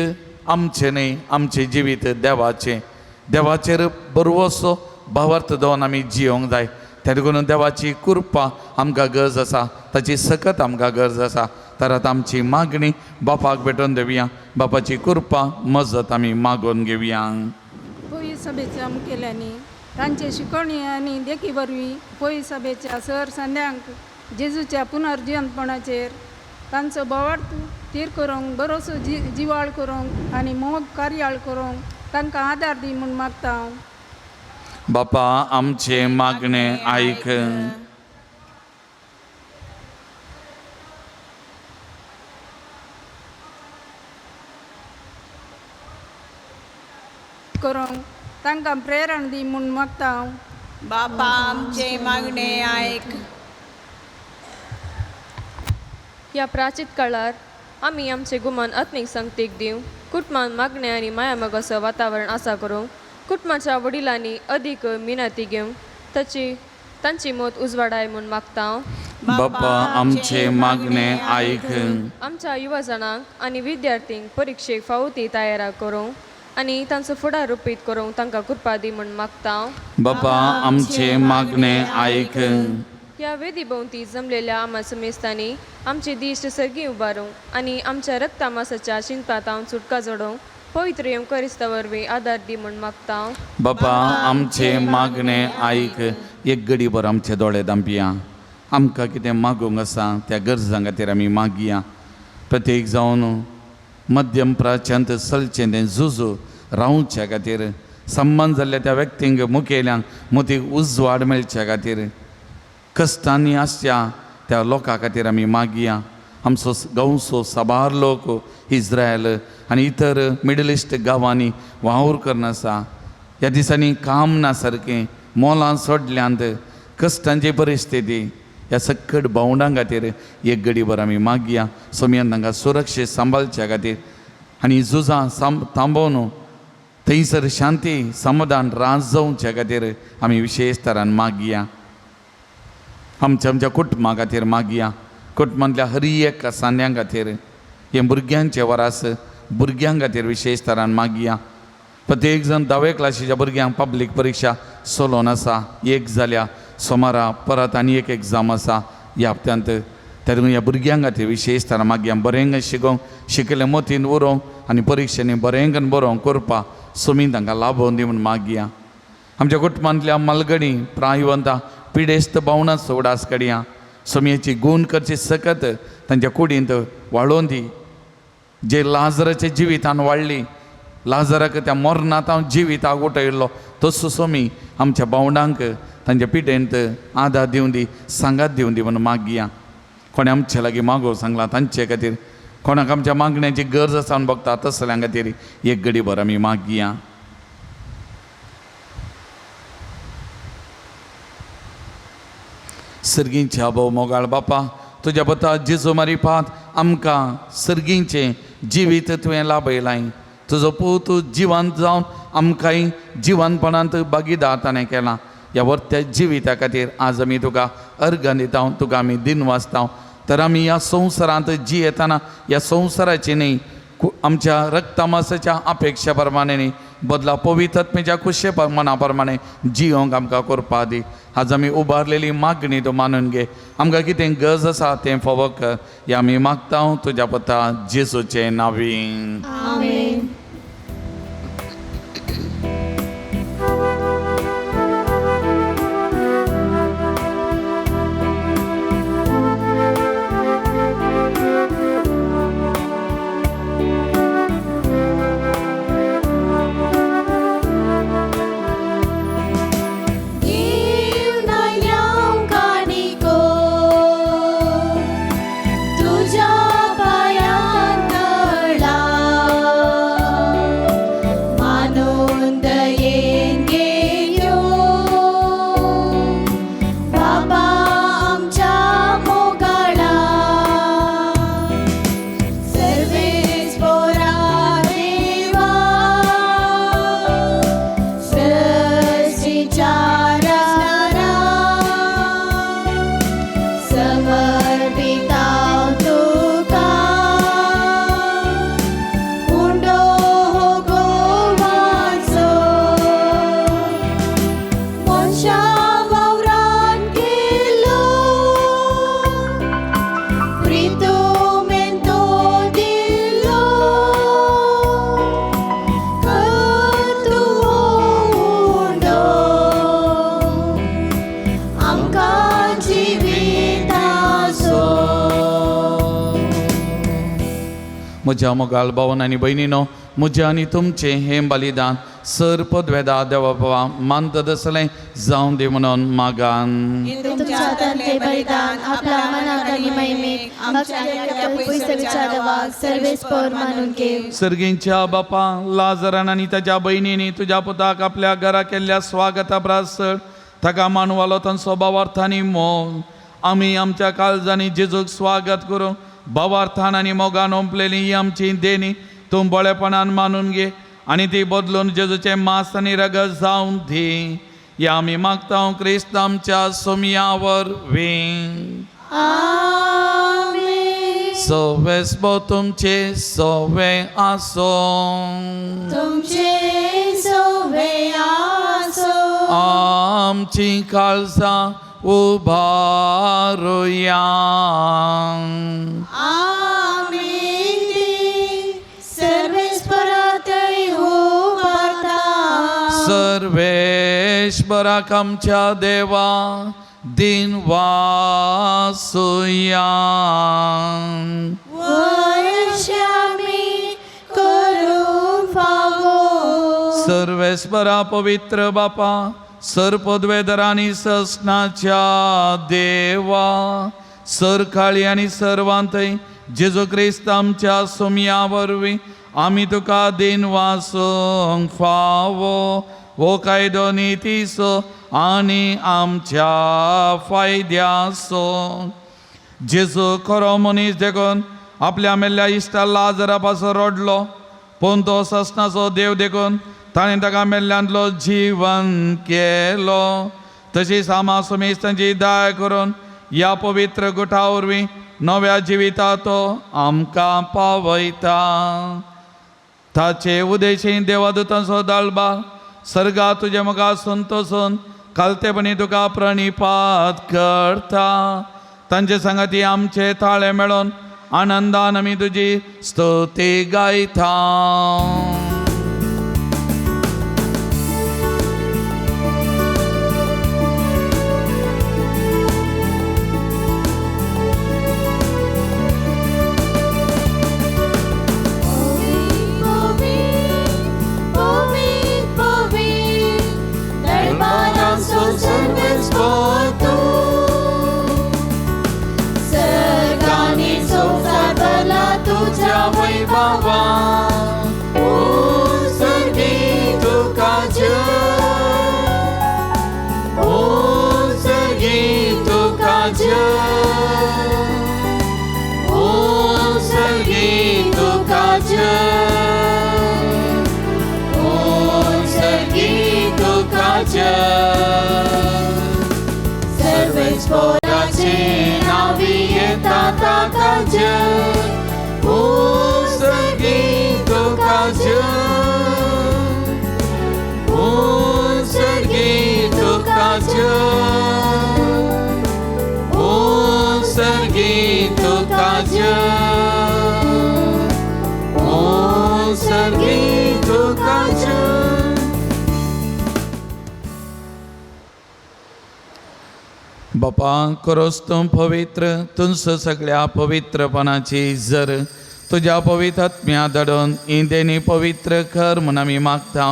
आमचें न्हय, आमचें जिवीत देवाचें. देवाचेर बरवसो भावार्थ दवरून आमी जियोंक जाय. त्या देखून देवाची कृपा आमकां गरज आसा, ताची सकत आमकां गरज आसा. तर आतां आमची मागणी बापाक भेटोवन दिवया, बापाची कृपा मजत आमी मागोवन घेवया. पवित्र सभेच्या मुखेल्यांनी तांचे शिकवणी आनी देखी वरवीं पवित्र सभेच्या सर संद्यांक जेजूच्या पुनर्जिवंतपणाचेर तांचो भावार्थ थीर करूंक, बरोसो जिवाळ करूंक आनी मोग कार्याळ करूंक तांकां आदार दी म्हूण मागता हांव. बापा आमचें मागणें आयक. करूंक तांकां प्रेरण दी म्हूण मागता हांव. बापा आमचे मागणे आयक. ह्या प्राचीत काळार आमी आमचे गुमान आत्मीक संगतीक दिवं, कुटुंबान मागणें आनी मायामोगाचो वातावरण आसा करूंक, कुटुंबाच्या वडिलांनी अदीक मिनाती घेवंक ताची तांची मत उजवाडाय म्हूण मागता हांव. बापा आमचें मागणें आयक. आमच्या युवा जाणांक आनी विद्यार्थींक परिक्षेक फावो ती तयार करूंक आनी तांचो फुडार रुपीत करूंक तांकां कृपा दी म्हूण मागता हांव. बापा आमचें मागणें आयक. ह्या वेदी भोंवती जमलेल्या आमा समेस्तांनी आमची दिश्ट सर्गी उबारूंक आनी आमच्या रक्ता मासाच्या शिंदपांत सुटका जोडोवंक पवित्र येवं क्रिस्ता वरवीं आदार दी म्हूण मागता हांव. बापा आमचें मागणें आयक. एक गडीभर आमचे दोळे दांपया, आमकां कितें मागूंक आसा त्या गरजां खातीर आमी मागया. प्रत्येक जावन मध्यम प्राच्यांत चलचें तें झुजू रावच्या खातीर, संबंद जाल्ल्या त्या व्यक्तींक मुखेल्यांक मोतीक उजवाड मेळच्या खातीर, कश्टांनी आसच्या त्या लोकां खातीर आमी मागया. आमचो गांवचो साबार लोक इस्रायल आनी इतर मिडल इस्ट गांवांनी वावर करून आसा. ह्या दिसांनी काम ना सारकें, मोलां सोडल्यांत, कश्टांची परिस्थिती, ह्या सकट भावंडां खातीर एक गडीभर आमी मागया. सोमयान तांकां सुरक्षीत सांबाळच्या खातीर आनी झुजां थांबोवन थंयसर शांती समाधान राज जावच्या खातीर आमी विशेश तरान मागया. आमच्या आमच्या कुटुंबा खातीर मागया, कुटुंबांतल्या हर एक सांद्यां खातीर, हे भुरग्यांचे वरास भुरग्यां खातीर विशेश तरान मागया. प्रत्येक जाण धावे क्लासीच्या भुरग्यांक पब्लीक परिक्षा चलोवन आसा, एक जाल्या सोमारा परत आनी एक एग्जाम आसा ह्या हप्त्यांत. त्या ह्या भुरग्यां खातीर विशेश तरान मागया, बरें शिकोवंक, शिकयल्लें मतीन उरोवंक आनी परिक्षेनी बरें बरोवंक करपा सोमी तांकां लाभोवन दी म्हूण मागया. आमच्या कुटुंबांतल्या मालगडी प्रायवंता पिडेस्त भावनां उडास काडया, सोमयेची गूण करची सकत तांच्या कुडींत वाळोवन दी. जे लाजराच्या जिवितान वाडली, लाजराक त्या मरणांत हांव जिविताक उठयल्लो तसो सोमी आमच्या भावंडांक तांच्या पिडेंत आदार दिवन दी, सांगात दिवन दी म्हूण मागया. कोणें आमचे लागीं मागो सांगलां तांचे खातीर, कोणाक आमच्या मागण्याची गरज आसा म्हूण बगता तसल्यां खातीर एक गडीभर आमी मागया. सर्गींच्या भोव मोगाळ बापा, तुज्या पुता जेजू मारिफात आमकां सर्गींचें जिवीत तुवें लाभयलां. तुजो पूत जिवंत जावन आमकांय जिवनपणांत भागीदार ताणें केलां. ह्या वर्त्या जिविता खातीर आज आमी तुका अर्घां दिता, तुका आमी दिन वाचता. तर आमी ह्या संवसारांत जियेतना ह्या संवसाराची न्ही, आमच्या रक्तमासाच्या अपेक्षा प्रमाणे न्ही, बदला पवित्रत्मेच्या खुशे मना प्रमाणे जियोंक आमकां करपा दी. आज आमी उबारलेली मागणी तूं मानून घे. आमकां कितें गरज आसा तें फावो कर. हें आमी मागता तुज्या पुता जेजूचे नांवी. आमेन. म्हज्या मोगाल भावन आनी भयणीनो, म्हजें आनी तुमचें हें बलिदान सर पदवेदा देवा बाबा मानता तसलें जावं दी म्हणून मागान. तुमच्या हातांतले बलिदान आपल्या मनाक आनी महिमेक आमच्या पयसच्या देवाक सर्वेस्पर मानून घेव. सर्गींच्या बापा, लाजरान आनी ताच्या भयणींनी तुज्या पुताक आपल्या घरा केल्ल्या स्वागता प्रासळ ताका मानवालो तांचो भावार्थानी मोग आमी आमच्या काळजांनी जेजूक स्वागत करूं. भावार्थान आनी मोगान ओंपलेली ही आमची देणी तूं बळेपणान मानून घे आनी ती बदलून जेजूचें मांस आनी रगत जावन दी. ह्या आमी मागता क्रिस्त आमच्या सोमया वरवीं. सवेस्पो तुमचे सवे आसों, तुमचे सवे आसों. आमची काळजां उबारुया. आमी सर्वेस्परातय उबारता. सर्वेश्वराक आमच्या देवा दिन वासुया. वरशामी करूं फावो. सर्वेस्परा पवित्र बापा, सरपदवेदरांनी ससनाच्या देवा, सरकाळी आनी सर्वांतय जेजू क्रिस्त आमच्या सोमया वरवीं आमी तुका दिन वासूंक फावो. हो कायदो नितीचो आनी आमच्या फायद्याचो. जेजू खरो मनीस देखून आपल्या मेल्ल्या इश्टा लाजरा पासून रडलो, पूण तो ससनाचो देव देखून ताणें ताका मेल्ल्यांतलो जीवन केलो. तशीच आमा सुमेश तांची दया करून ह्या पवित्र गुठा वरवीं नव्या जिविता तो आमकां पावयता. ताचे उदेशी देवादूतांचो दळबा सर्गा तुजे मुखार संतोसून कालतेपणी तुका प्रणिपात करता. तांचे सांगाती आमचे ताळे मेळोन आनंदान आमी तुजी स्तुती गायता. तुका जय. सर्वेस्पोराचे नांवी येता ताका जय, उंचगी तुका जय, उंचगी तुका जय, उंचगी तुका जय, उंचगी तुका जय. बापा करोस तूं पवित्र, तुमचो सगळ्या पवित्रपणाची जर तुज्या पवित्र आत्म्या धाडून इंदेनी पवित्र कर म्हूण आमी मागता.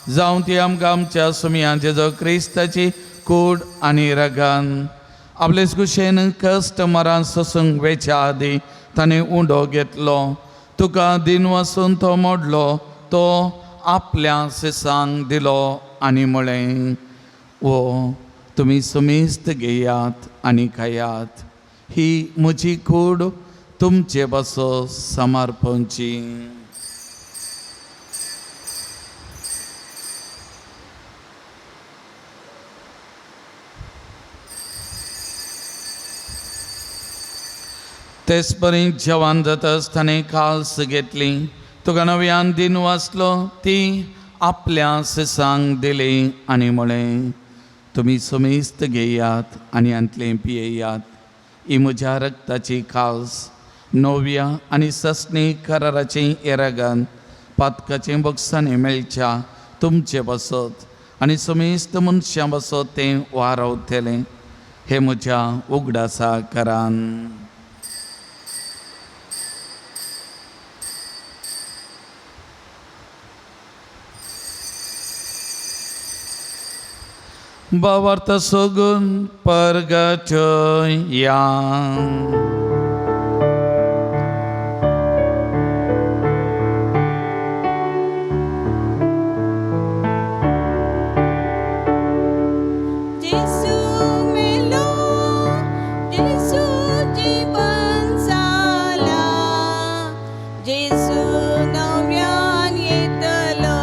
जावं ती आमकां आमच्या सुमया जेजो क्रिस्ताची कूड आनी रगान आपलेच कुशेन कश्ट मरान सोसूंक वेच्या आदी ताणें उंडो घेतलो, तुका दिन वसून तो मोडलो, तो आपल्या सिसांक दिलो आनी म्हळें, ओ तुमी सुमेस्त घेयात आनी खायात, ही म्हजी कूड तुमचे बसो समर्पणची. तेच परी जेवण जाता आसतना काल्स घेतली, तुका नव्यान दिन वाचलो, ती आपल्या सिसांक दिली आनी म्हळें, तुमी सुमेस्त घेयात आनी हांतलें पियेयात, ही म्हज्या रक्ताची काल्स, नव्या आनी ससणी कराराची येरागान पातकाचें बक्षांनी मेळच्या तुमचे बसत आनी सुमेस्त मनशां बसत तें वारवतलें, हें म्हज्या उगडासा करान. भावार्थ सगून परगटया. जेसू मेलो, जेसू जीवन जाला, जेसू नव्यान येतलो.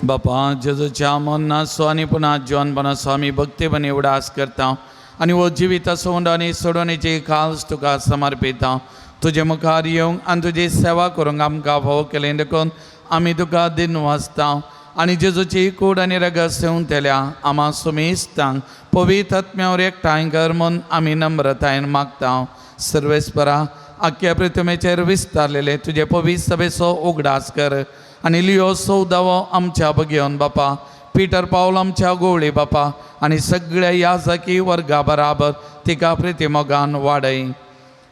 बापा जेजूच्या मरणाचो आनी पुन्हा जिवनपणाचो आमी भक्तीपणी उडास करता आनी हो जिविताचो उंडो आनी सोडवणेची खास तुका समर्पिता. तुजे मुखार येवंक आनी तुजी सेवा करूंक आमकां फावो केलें देखून आमी तुका दिन वाचता आनी जेजूची कूड आनी रगत सेवतल्या आमा सुमेस्तांक पवित्र आत्म्यावर एकठांय कर म्हूण आमी नम्रतायेन मागता. सर्वेस्परा आख्या पृथ्वीचेर विस्तारलेले तुजे पवित्र सभेचो उगडास कर आनी लियो सौदावो आमच्या बगेवन बापा, पिटर पावल आमच्या गोवळी बापा आनी सगळ्या याजकी वर्गा बराबर तिका प्रिती मोगान वाडय.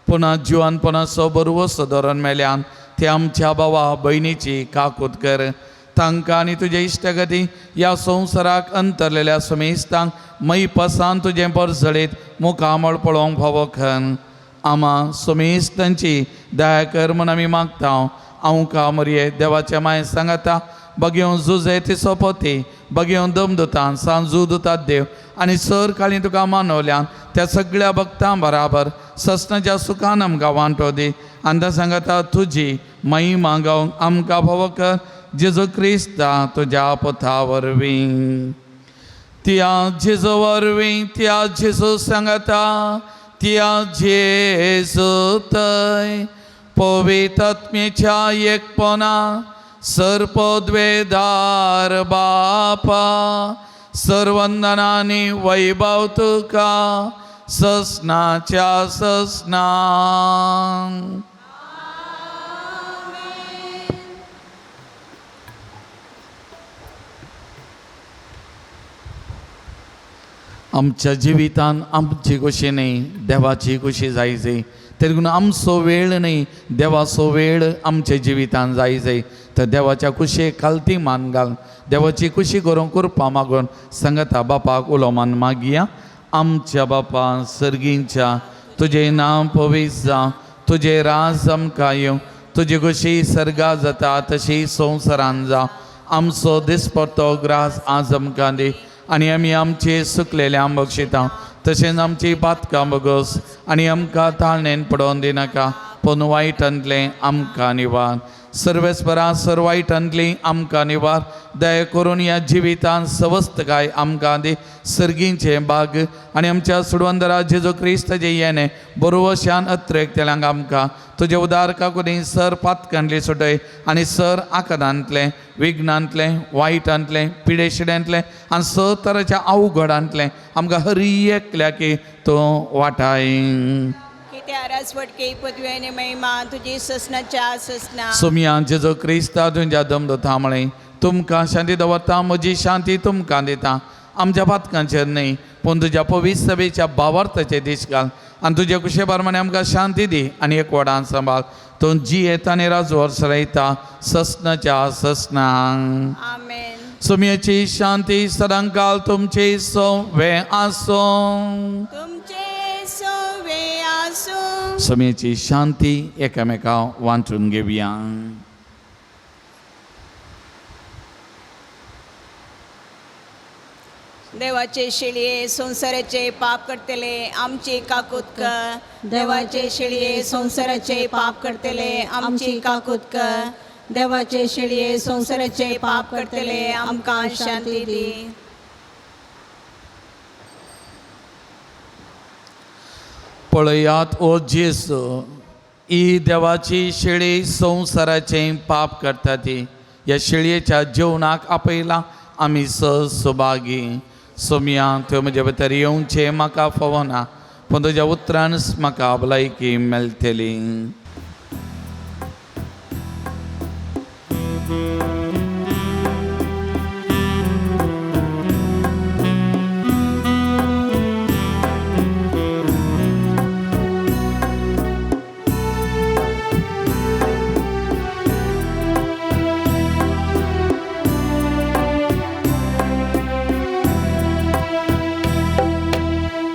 पुन्हा जिवनपणाचो बरवसो धरून मेल्यान ते आमच्या भावा भयणीची काकूत कर. तांकां आनी तुजे इश्टगती ह्या संवसाराक अंतरलेल्या सुमेस्तांक मैपसान तुजें परजळीत मुखामळ पळोवंक फावो खन. आमा सुमेस्तांची दया कर म्हूण आमी मागता. हांव का मरये देवाच्या माये सांगाता बगेवन जुजे ती सोपोती बगेवन दमदुतान सांजू दुतात देव आनी सर काळी तुका मानवल्यान त्या सगळ्या भक्तां बराबर ससनाच्या सुखान आमकां वांटो दी. आनी सांगाता तुजी महिमा गावंक आमकां फावो कर जेजू क्रिस्ता तुज्या पुता वरवीं. त्या जेजू वरवीं, त्या जेजू सांगाता, त्या जेजू थंय पवित्र आत्म्याच्या एकपणा सर्पद्वेदार बापा सर्वंदनानी वैभव तुका ससनाच्या ससना. आमच्या जिवितान आमची खुशी न्ही देवाची खुशी जाय जाय, तरी आमचो वेळ न्ही देवाचो वेळ आमच्या जिवितान जाय जाय. तर देवाच्या कुशेक खालती मान घाल, देवाची खुशी करूंक कृपा मागून सांगता बापाक उलो मान मागया. आमच्या बापा सर्गींच्या तुजें नांव पवित्र जावं, तुजें राज आमकां येवं, तुजी खुशी सर्गा जाता तशी संवसारान जावं. आमचो दिसपट्टो ग्रास आज आमकां दी आनी आमी आमचे सुकलेले बक्षिता तशेंच आमची पातकां बगस आनी आमकां ताळणेन पडोवन दिनाका, पूण वायटांतलें आमकां निवार. सर्वेस्परा सर वायटांतली आमकां निवार दया करून ह्या जिवितांत सवस्तकाय आमकां दी सर्गींचें भाग आनी आमच्या सुडवंदरा जेजू क्रिस्ताचें येणें बरोवशान अत्रेकतल्यांक आमकां तुजे उदार काकुनी सर पातकांतली सुटय आनी सर आकादांतलें विघ्नांतलें वायटांतलें पिडेशिड्यांतलें आनी स तराच्या अवघडांतलें आमकां हर एकल्याकी तूं वाटाय. कित्या राजवटके पदवी आनी महिमा तुजी ससनाच्या ससना. सोमया जेजू क्रिस्ता तुमच्या दमदता म्हळें तुमकां शांती दवरता म्हजी शांती तुमकां दिता आमच्या पातकांचेर न्हय पूण तुज्या पवित्र सभेच्या बावार्थाचे दीस घाल आनी तुज्या कुशे प्रमाणे आमकां शांती दी आनी एक वडान सांबाळ तूं जियेता आनी राजवर्स रायता ससनाच्या ससनांक. आमेन. सोमयाची शांती सदांकाल तुमची सोवे आसूं. तुमचे सोवे आसूं. सोमयाची शांती एकामेका वांटून घेवया. देवाचे शिळये संवसाराचे पाप करतले आमची काकूत कर. देवाचे शिळये संवसाराचे पाप करतले आमची काकूत कर. देवाचे शिळये संवसाराचे पाप करतले आमकां शांती दी. पळयात ओ जेसू ही देवाची शेळी संवसाराचें पाप करता ती ह्या शेळयेच्या जेवणाक आपयला आमी स सुभागी. सोमया त्यो म्हज्या भितर येवचें म्हाका फावना पूण तुज्या उतरानच म्हाका भलायकी मेळटली.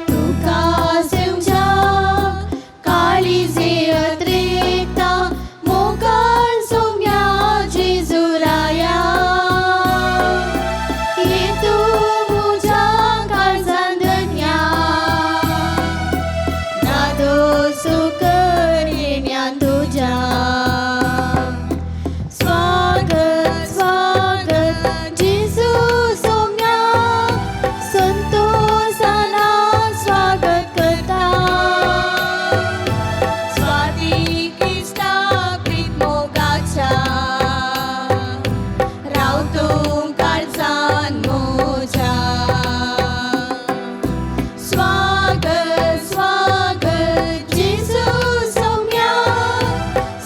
तुका सेवच्या काळीजे अत्रेकता मोगाळ सोम्या जेजुराया ये तूं म्हज्या काळजान धन्या दादो सुकर येण्या तुज्या. स्वागत स्वागत जेजू सोम्या संतोषाना स्वागत करता. स्वाती क्रिस्ता प्रीत मोगाच्या राव तूं काळजान म्हज्या. स्वागत स्वागत जेजू सोम्या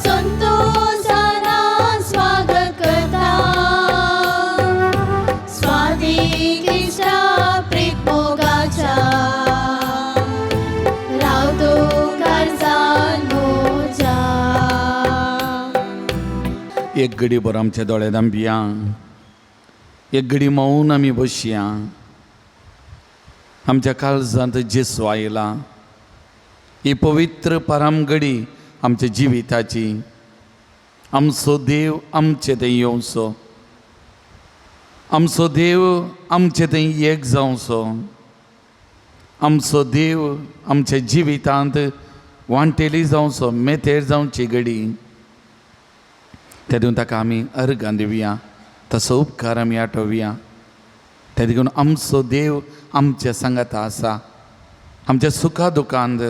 संतोषाना स्वागत करता. स्वाती क्रिस्ता प्रीत मोगाच्या राव तूं काळजान म्हज्या. एक घडी भर आमचे दोळे धांपया, एक घडी मौन आमी बसया. आमच्या काळजांत जेसू आयला ही पवित्र परामगडी आमच्या जिविताची. आमचो देव आमचे थंय येवचो, आमचो देव आमचे थंय एक जावचो, आमचो देव आमच्या जिवितांत वांटेली जावचो, मेतेर जावची घडी. तेदून ताका आमी अर्गां दिवया, तसो उपकार आमी आठोवया. ते देखून आमचो देव आमच्या सांगाता आसा. आमच्या सुखा दुखांत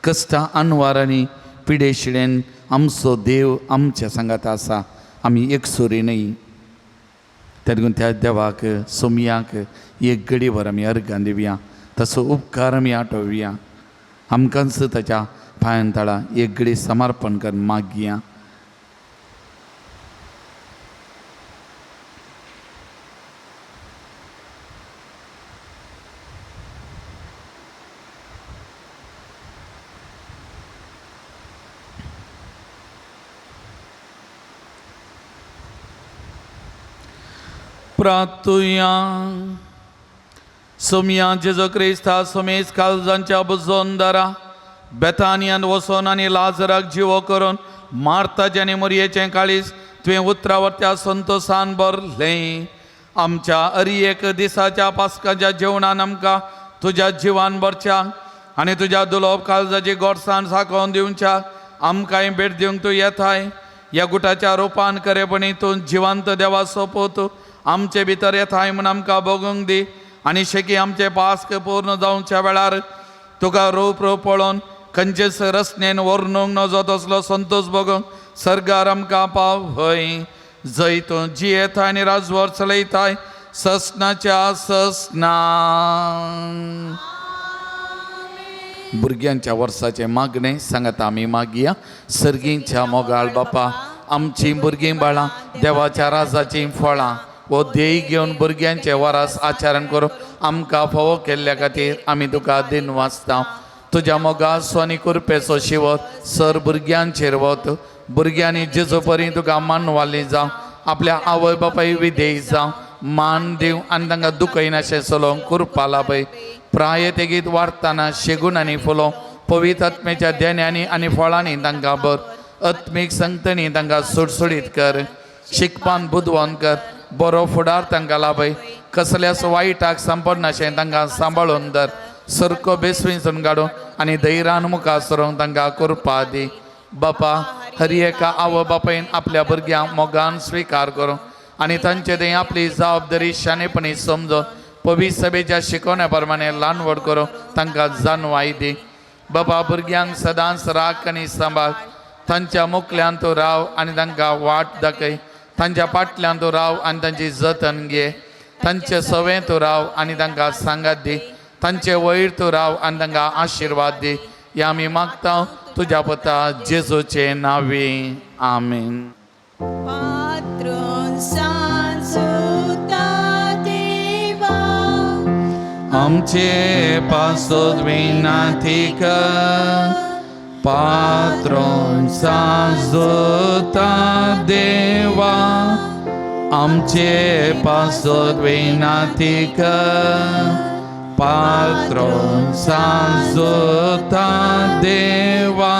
कश्टां अनवारांनी पिडेशिडेन आमचो देव आमच्या सांगाता आसा. आमी एकसुरी न्हय. ते देखून त्या देवाक सोमयाक एक घडीभर आमी अर्गां दिवया, तसो उपकार आमी आठोवया. आमकांच ताच्या पांयां तळा एक घडी समर्पण कर मागया. प्रातुया सोमया जेजू क्रिस्ता सोमेस काळजांच्या बुजोन दारा बेतानियान वचोन आनी लाजराक जिवो करून मार्ताचें आनी मोरयेचें काळीज तुवें उतरावरत्या संतोसान भरलें. आमच्या अरी एक दिसाच्या पास्काच्या जेवणान आमकां तुज्या जिवान भरच्या आनी तुज्या दुलोब काळजाची गोडसाण साकोवन दिवच्या आमकांय भेट दिवंक तूं येताय. ह्या गुटाच्या रुपान करेपणी तूं जिवंत देवाचो पूत आमचे भितर येताय म्हूण आमकां भोगूंक दी आनी शेकी आमचे पास्क पूर्ण जावच्या वेळार तुका रूप रूप पळोवन खंयचेच रचनेन वर्णूंक नजो तसलो संतोश भोगूंक सर्गार आमकां पावय जंय तूं जियेताय आनी राजवर चलयताय ससनाच्या ससना. भुरग्यांच्या वर्साचें मागणें सांगात आमी मागया. सर्गींच्या मोगाळ बापा, आमचीं भुरगीं बाळां देवाच्या राजाचीं फळां हो ध्येय घेवन भुरग्यांचे वरास आचरण करून आमकां फावो केल्ल्या खातीर आमी तुका दिन वाचता. तुज्या मोगाचो आनी कृपेचो शिवत सर भुरग्यांचेर वत. भुरग्यांनी जेजो परी तुका मानवाली जावं, आपल्या आवय बापाय विधेय जावं, मान दिवं आनी तांकां दुखयनाशें चलोवंक कृपा लाभय. प्राय तेगीत वाडटना शेगूण आनी फुलों पवित्र आत्मेच्या देण्यांनी आनी फळांनी तांकां भर. आत्मीक संगतणी तांकां सुडसुडीत कर, शिकपान बुदवंत कर, बरो फुडार तांकां लाभय. कसल्याच वायटाक सांपडनाशें तांकां सांबाळून धर. सारको बेसविंचून काडून आनी धैर्यान मुखार सरोंक तांकां कृपा दी. बापा, हर एका आवय बापायन आपल्या भुरग्यांक मोगान स्विकार करूं आनी तांचे थंय आपली जबाबदारी शाणेपणी समजून पवित्र सभेच्या शिकवण्या प्रमाणे ल्हान व्हड करूं तांकां जाणवाय दी. बाबा, भुरग्यांक सदांच राख आनी सांबाळ. तांच्या मुखल्यान तूं राव आनी तांकां वाट दाखय. तांच्या फाटल्यान तूं राव आनी तांची जतन घे. तांचे सवें तूं राव आनी तांकां सांगात दी. तांचे वयर तूं राव आनी तांकां आशिर्वाद दी. ह्या आमी मागता तुज्या पुता जेजूचे नांवे, आमेन. पात्रून सांजोता देवा, आमचे पासत विनाती कर. पात्रोन सांजोता देवा, आमचे पासत विनाती कर. पात्रोन सांजोता देवा,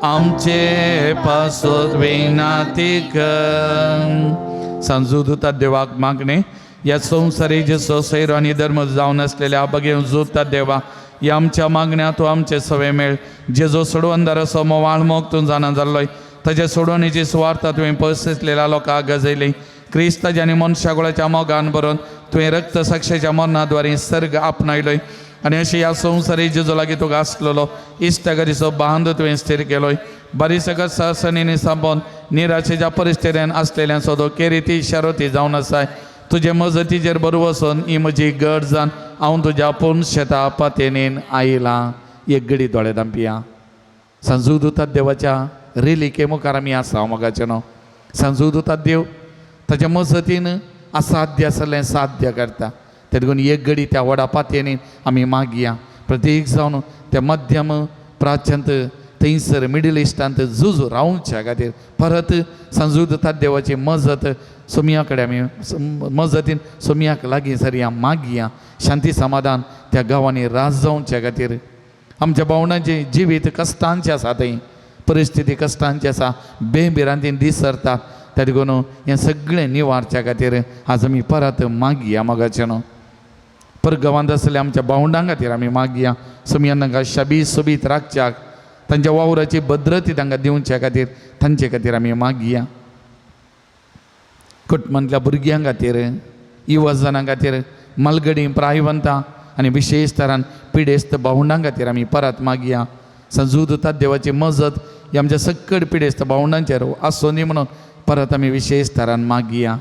आमचे पासत विनाती कर. सांजू देवाक मागणे. ह्या संवसारी जे सोसैरो आनी धर्म जावन आसलेल्या बगेवन जोडटा देवा, ह्या आमच्या मागण्या तूं आमचे सवे मेळ. जेजो सोडवंदाराचो मोवाळ मोग तूं जाणा जाल्लोय, ताच्या सोडवणेची सुवार्थ तुवें पयसलेल्या लोकांक गजयली. क्रिस्ताच्या आनी मनशागोळाच्या मोगान बरोवन तुवें रक्त साक्षेच्या मरणाद्वारे सर्ग आपणायलोय आनी अशें ह्या संवसारी जेजो लागीं तुका आसलेलो इश्टागतीचो बांद तुवें स्थीर केलोय. बारी सगळ्या सहसणींनी सांबोन निराशेच्या परिस्थितीन आसलेल्यांचो तो केरिती शारोती जावन आसाय. तुजे मजतीचेर बरो वचून ही म्हजी गरज जावन हांव तुज्या पूर्ण शेता पातेनेन आयलां. एक गडी दोळे दांपया. सांजू दुतात देवाच्या रेलिके मुखार आमी आसा मोगाचें न्हू. सांजू दुतात देव ताच्या मजतीन असाध्य आसलें साध्य करता. तेका लागून एक गडी त्या व्हडा पातयेनी आमी मागया. प्रत्येक जावन त्या मध्यम प्राच्यांत थंयसर मिडल इस्टांत झुजू रावच्या खातीर परत सांजू दुतात देवाची मजत सोमया कडेन आमी मजतीन सोमयाक लागीं सरया मागया. शांती समाधान त्या गांवांनी राज जावच्या खातीर. आमच्या भावणांचें जिवीत कश्टांचें आसा, थंय परिस्थिती कश्टांची आसा, बेभिरांतीन दीस सरता. त्या देखून हें सगळें निवारच्या खातीर आज आमी परत मागया मोगाचें न्हू. परगांवांत आसलेल्या आमच्या भावंडां खातीर आमी मागया. सोमयान तांकां शाबी सोबीत राखच्याक, तांच्या वावराची भद्रती तांकां दिवच्या खातीर तांचे खातीर आमी मागया. कुटुंबांतल्या भुरग्यां खातीर, युवजनां खातीर, मालगडी प्रायवंतां आनी विशेश तरान पिडेस्त भावंडां खातीर आमी परत मागया. संजू दुतात देवाची मजत ही आमच्या सक्कड पिडेस्त भावंडांचेर आसूं न्ही म्हणून परत आमी विशेश तरान मागया.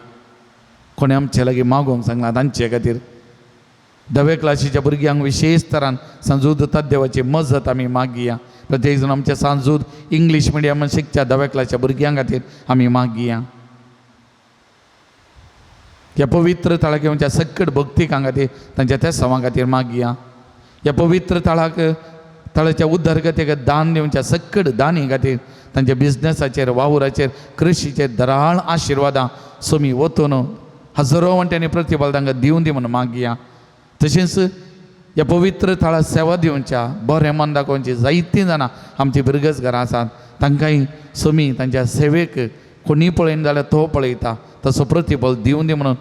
कोणें आमचे लागीं मागोवंक सांगलां तांचे खातीर धवे क्लासीच्या भुरग्यांक विशेश तरान सांजूद दुतात देवाची मजत आमी मागया. प्रत्येक जाण आमच्या सांजूद इंग्लीश मिडियमान शिकच्या धव्या क्लासच्या भुरग्यां खातीर आमी मागया. ह्या पवित्र थळाक येवच्या सक्कड भक्तिकां खातीर तांच्या त्या सवां खातीर मागया. ह्या पवित्र थळाक थळाच्या उदरगतीक दान दिवच्या सक्कड दानी खातीर तांच्या बिजनसाचेर, वावराचेर, कृशीचेर दराळ आशिर्वादां सोमी वतून हजारो वांट्यांनी प्रतिफल तांकां दिवन दी म्हणून मागया. तशेंच ह्या पवित्र थळाक सेवा दिवच्या बरें मन दाखोवची जायतीं जाणां आमची बिरगज घरां आसात, तांकांय सोमी तांच्या सेवेक कोणीय पळयना जाल्यार तो पळयता तसो प्रतिफल दिवन दी म्हणून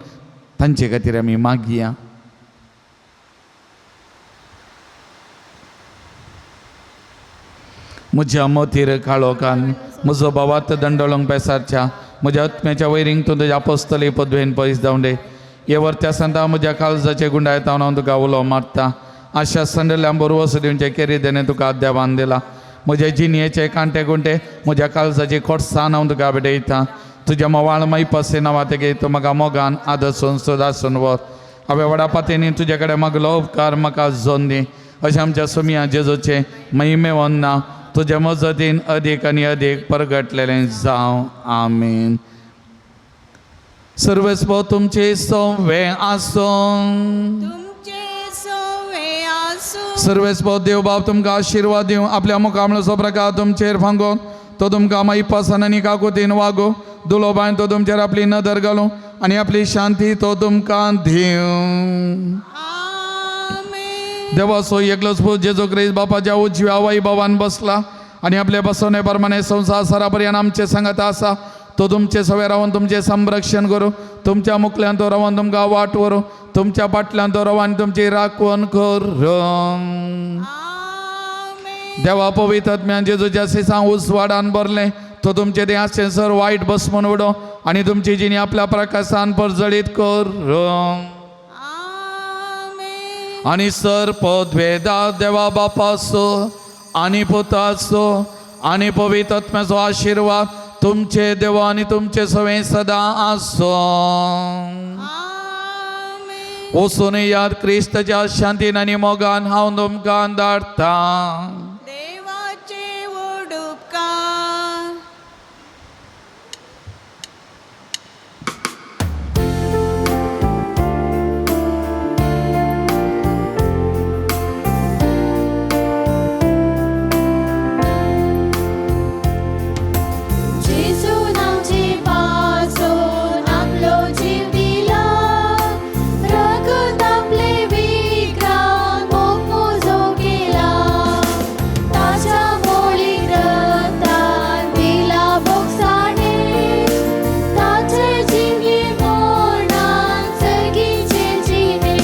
तांचे खातीर आमी मागया. म्हज्या मतीर काळोखान म्हजो भावार्थ दंडोळोंक बेसारच्या म्हज्या आत्म्याच्या वैरींक तूं तुज्या पोसतली पदवेन पयस धांवडे हे वर्त्या सांता म्हज्या काळजाचे गुंडायता हांव तुका उलो मारता आशा संडल्या बरवस दिवचे केरी देणे तुका देवान दिला म्हज्या जिणयेचे कांटे गुंटे म्हज्या काळजाची खोटसान हांव तुका भेटयता तुज्या मोवाळ माई नांवा तेगे तूं म्हाका मोगान आदसून सुदासून व्हर हांवें व्हडा पातयेनी तुजे कडेन मागलो उपकार म्हाका जोन दी अशें आमच्या सोमया जेजूचें महिमे वंदना तुज्या मजतीन अदीक आनी अदीक परगटलेलें जावं आमीन. सर्वेस्पो तुमचे सोवे आसूं. तुमचे सोवे आसूं. सर्वेस्पो देव बाप तुमकां आशिर्वाद दिवं आपल्या मुखामळाचो प्रकार तुमचेर फांगोवन तो तुमकां माईपासान आनी काकुतीन वागो दुलोबायन तो तुमचेर आपली नदर घालूं आनी आपली शांती तो तुमकां दिवं. आमेन. देवाचो एकलोच पूत जेजू क्रिस्त बापाच्या उजव्या वैभवान बसला आनी आपले बसवणे प्रमाणे संवसार सरापर्यंत आमचे सांगात आसा तो तुमचे सवे रावन तुमचें संरक्षण करूं तुमच्या मुखल्यान तो रावन तुमकां वाट व्हरूं तुमच्या फाटल्यान तो रावन तुमची राखवण करूं. आमेन. देवा पवित्र आत्म्यान जेजूच्या सिसां उजवाडान भरलें तो तुमचे तें आसचें सर वायट बस म्हूण उडोवं आनी तुमची जिणी आपल्या प्रकाशान परजळीत करूं. आमेन. आनी सर पदवेदा देवा बापाचो आनी पुताचो आनी पवित्र आत्म्याचो आशिर्वाद तुमचे देवा आनी तुमचे सवें सदां आसूं. आमेन. वचून याद क्रिस्ताच्या शांतीन आनी मोगान हांव तुमकां धाडटां. देवाचे उपकार. जेजू नामचे पासून आपलो जीव दिला रगत आपले विक्रांत मोग मोजो केला ताच्या मोळी रक्तान दिला भोगसाणे ताचे जिवले मोरणान सर्गीचे जिणे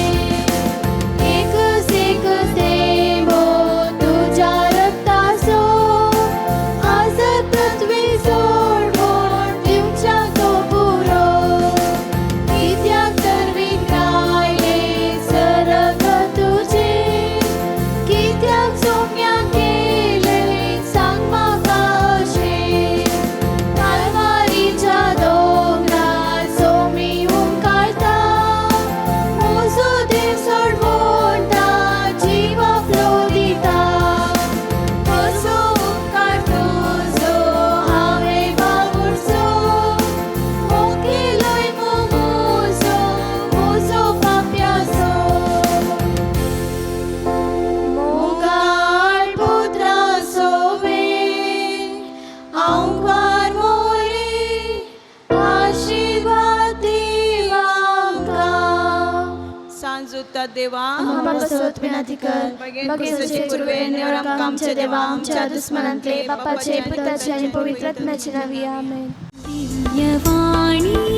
एकच एक थेंबो तुज्या रक्ताचो आसत पृथ्वी सोडवण दिवच्या तो पुरो कित्याक तर विक्रायले सरग तुजे कित्याक सोम्या केले सांग म्हाका अशें कालवारीच्या दोंगरार सोमी हुंकारता म्हजो देव सोडवणता जीव आपलो दिता कसो उपकार तुजो हांवें बाबुरचो मोकेलोय म्हजो म्हजो पापयाचो मोगाळ पुत्रा सोवे हांव मोरी आशिर्वाद दी आमकां. सांजुता देवा आमकां पासत विनंती कर बगेर कुर्वे नेवर आमकां आमच्या देवा आमच्या दुस्मनांतले बापाचे पुताचे आनी पवित्र आत्म्याचे नांवी आमेन. दिव्यवाणी.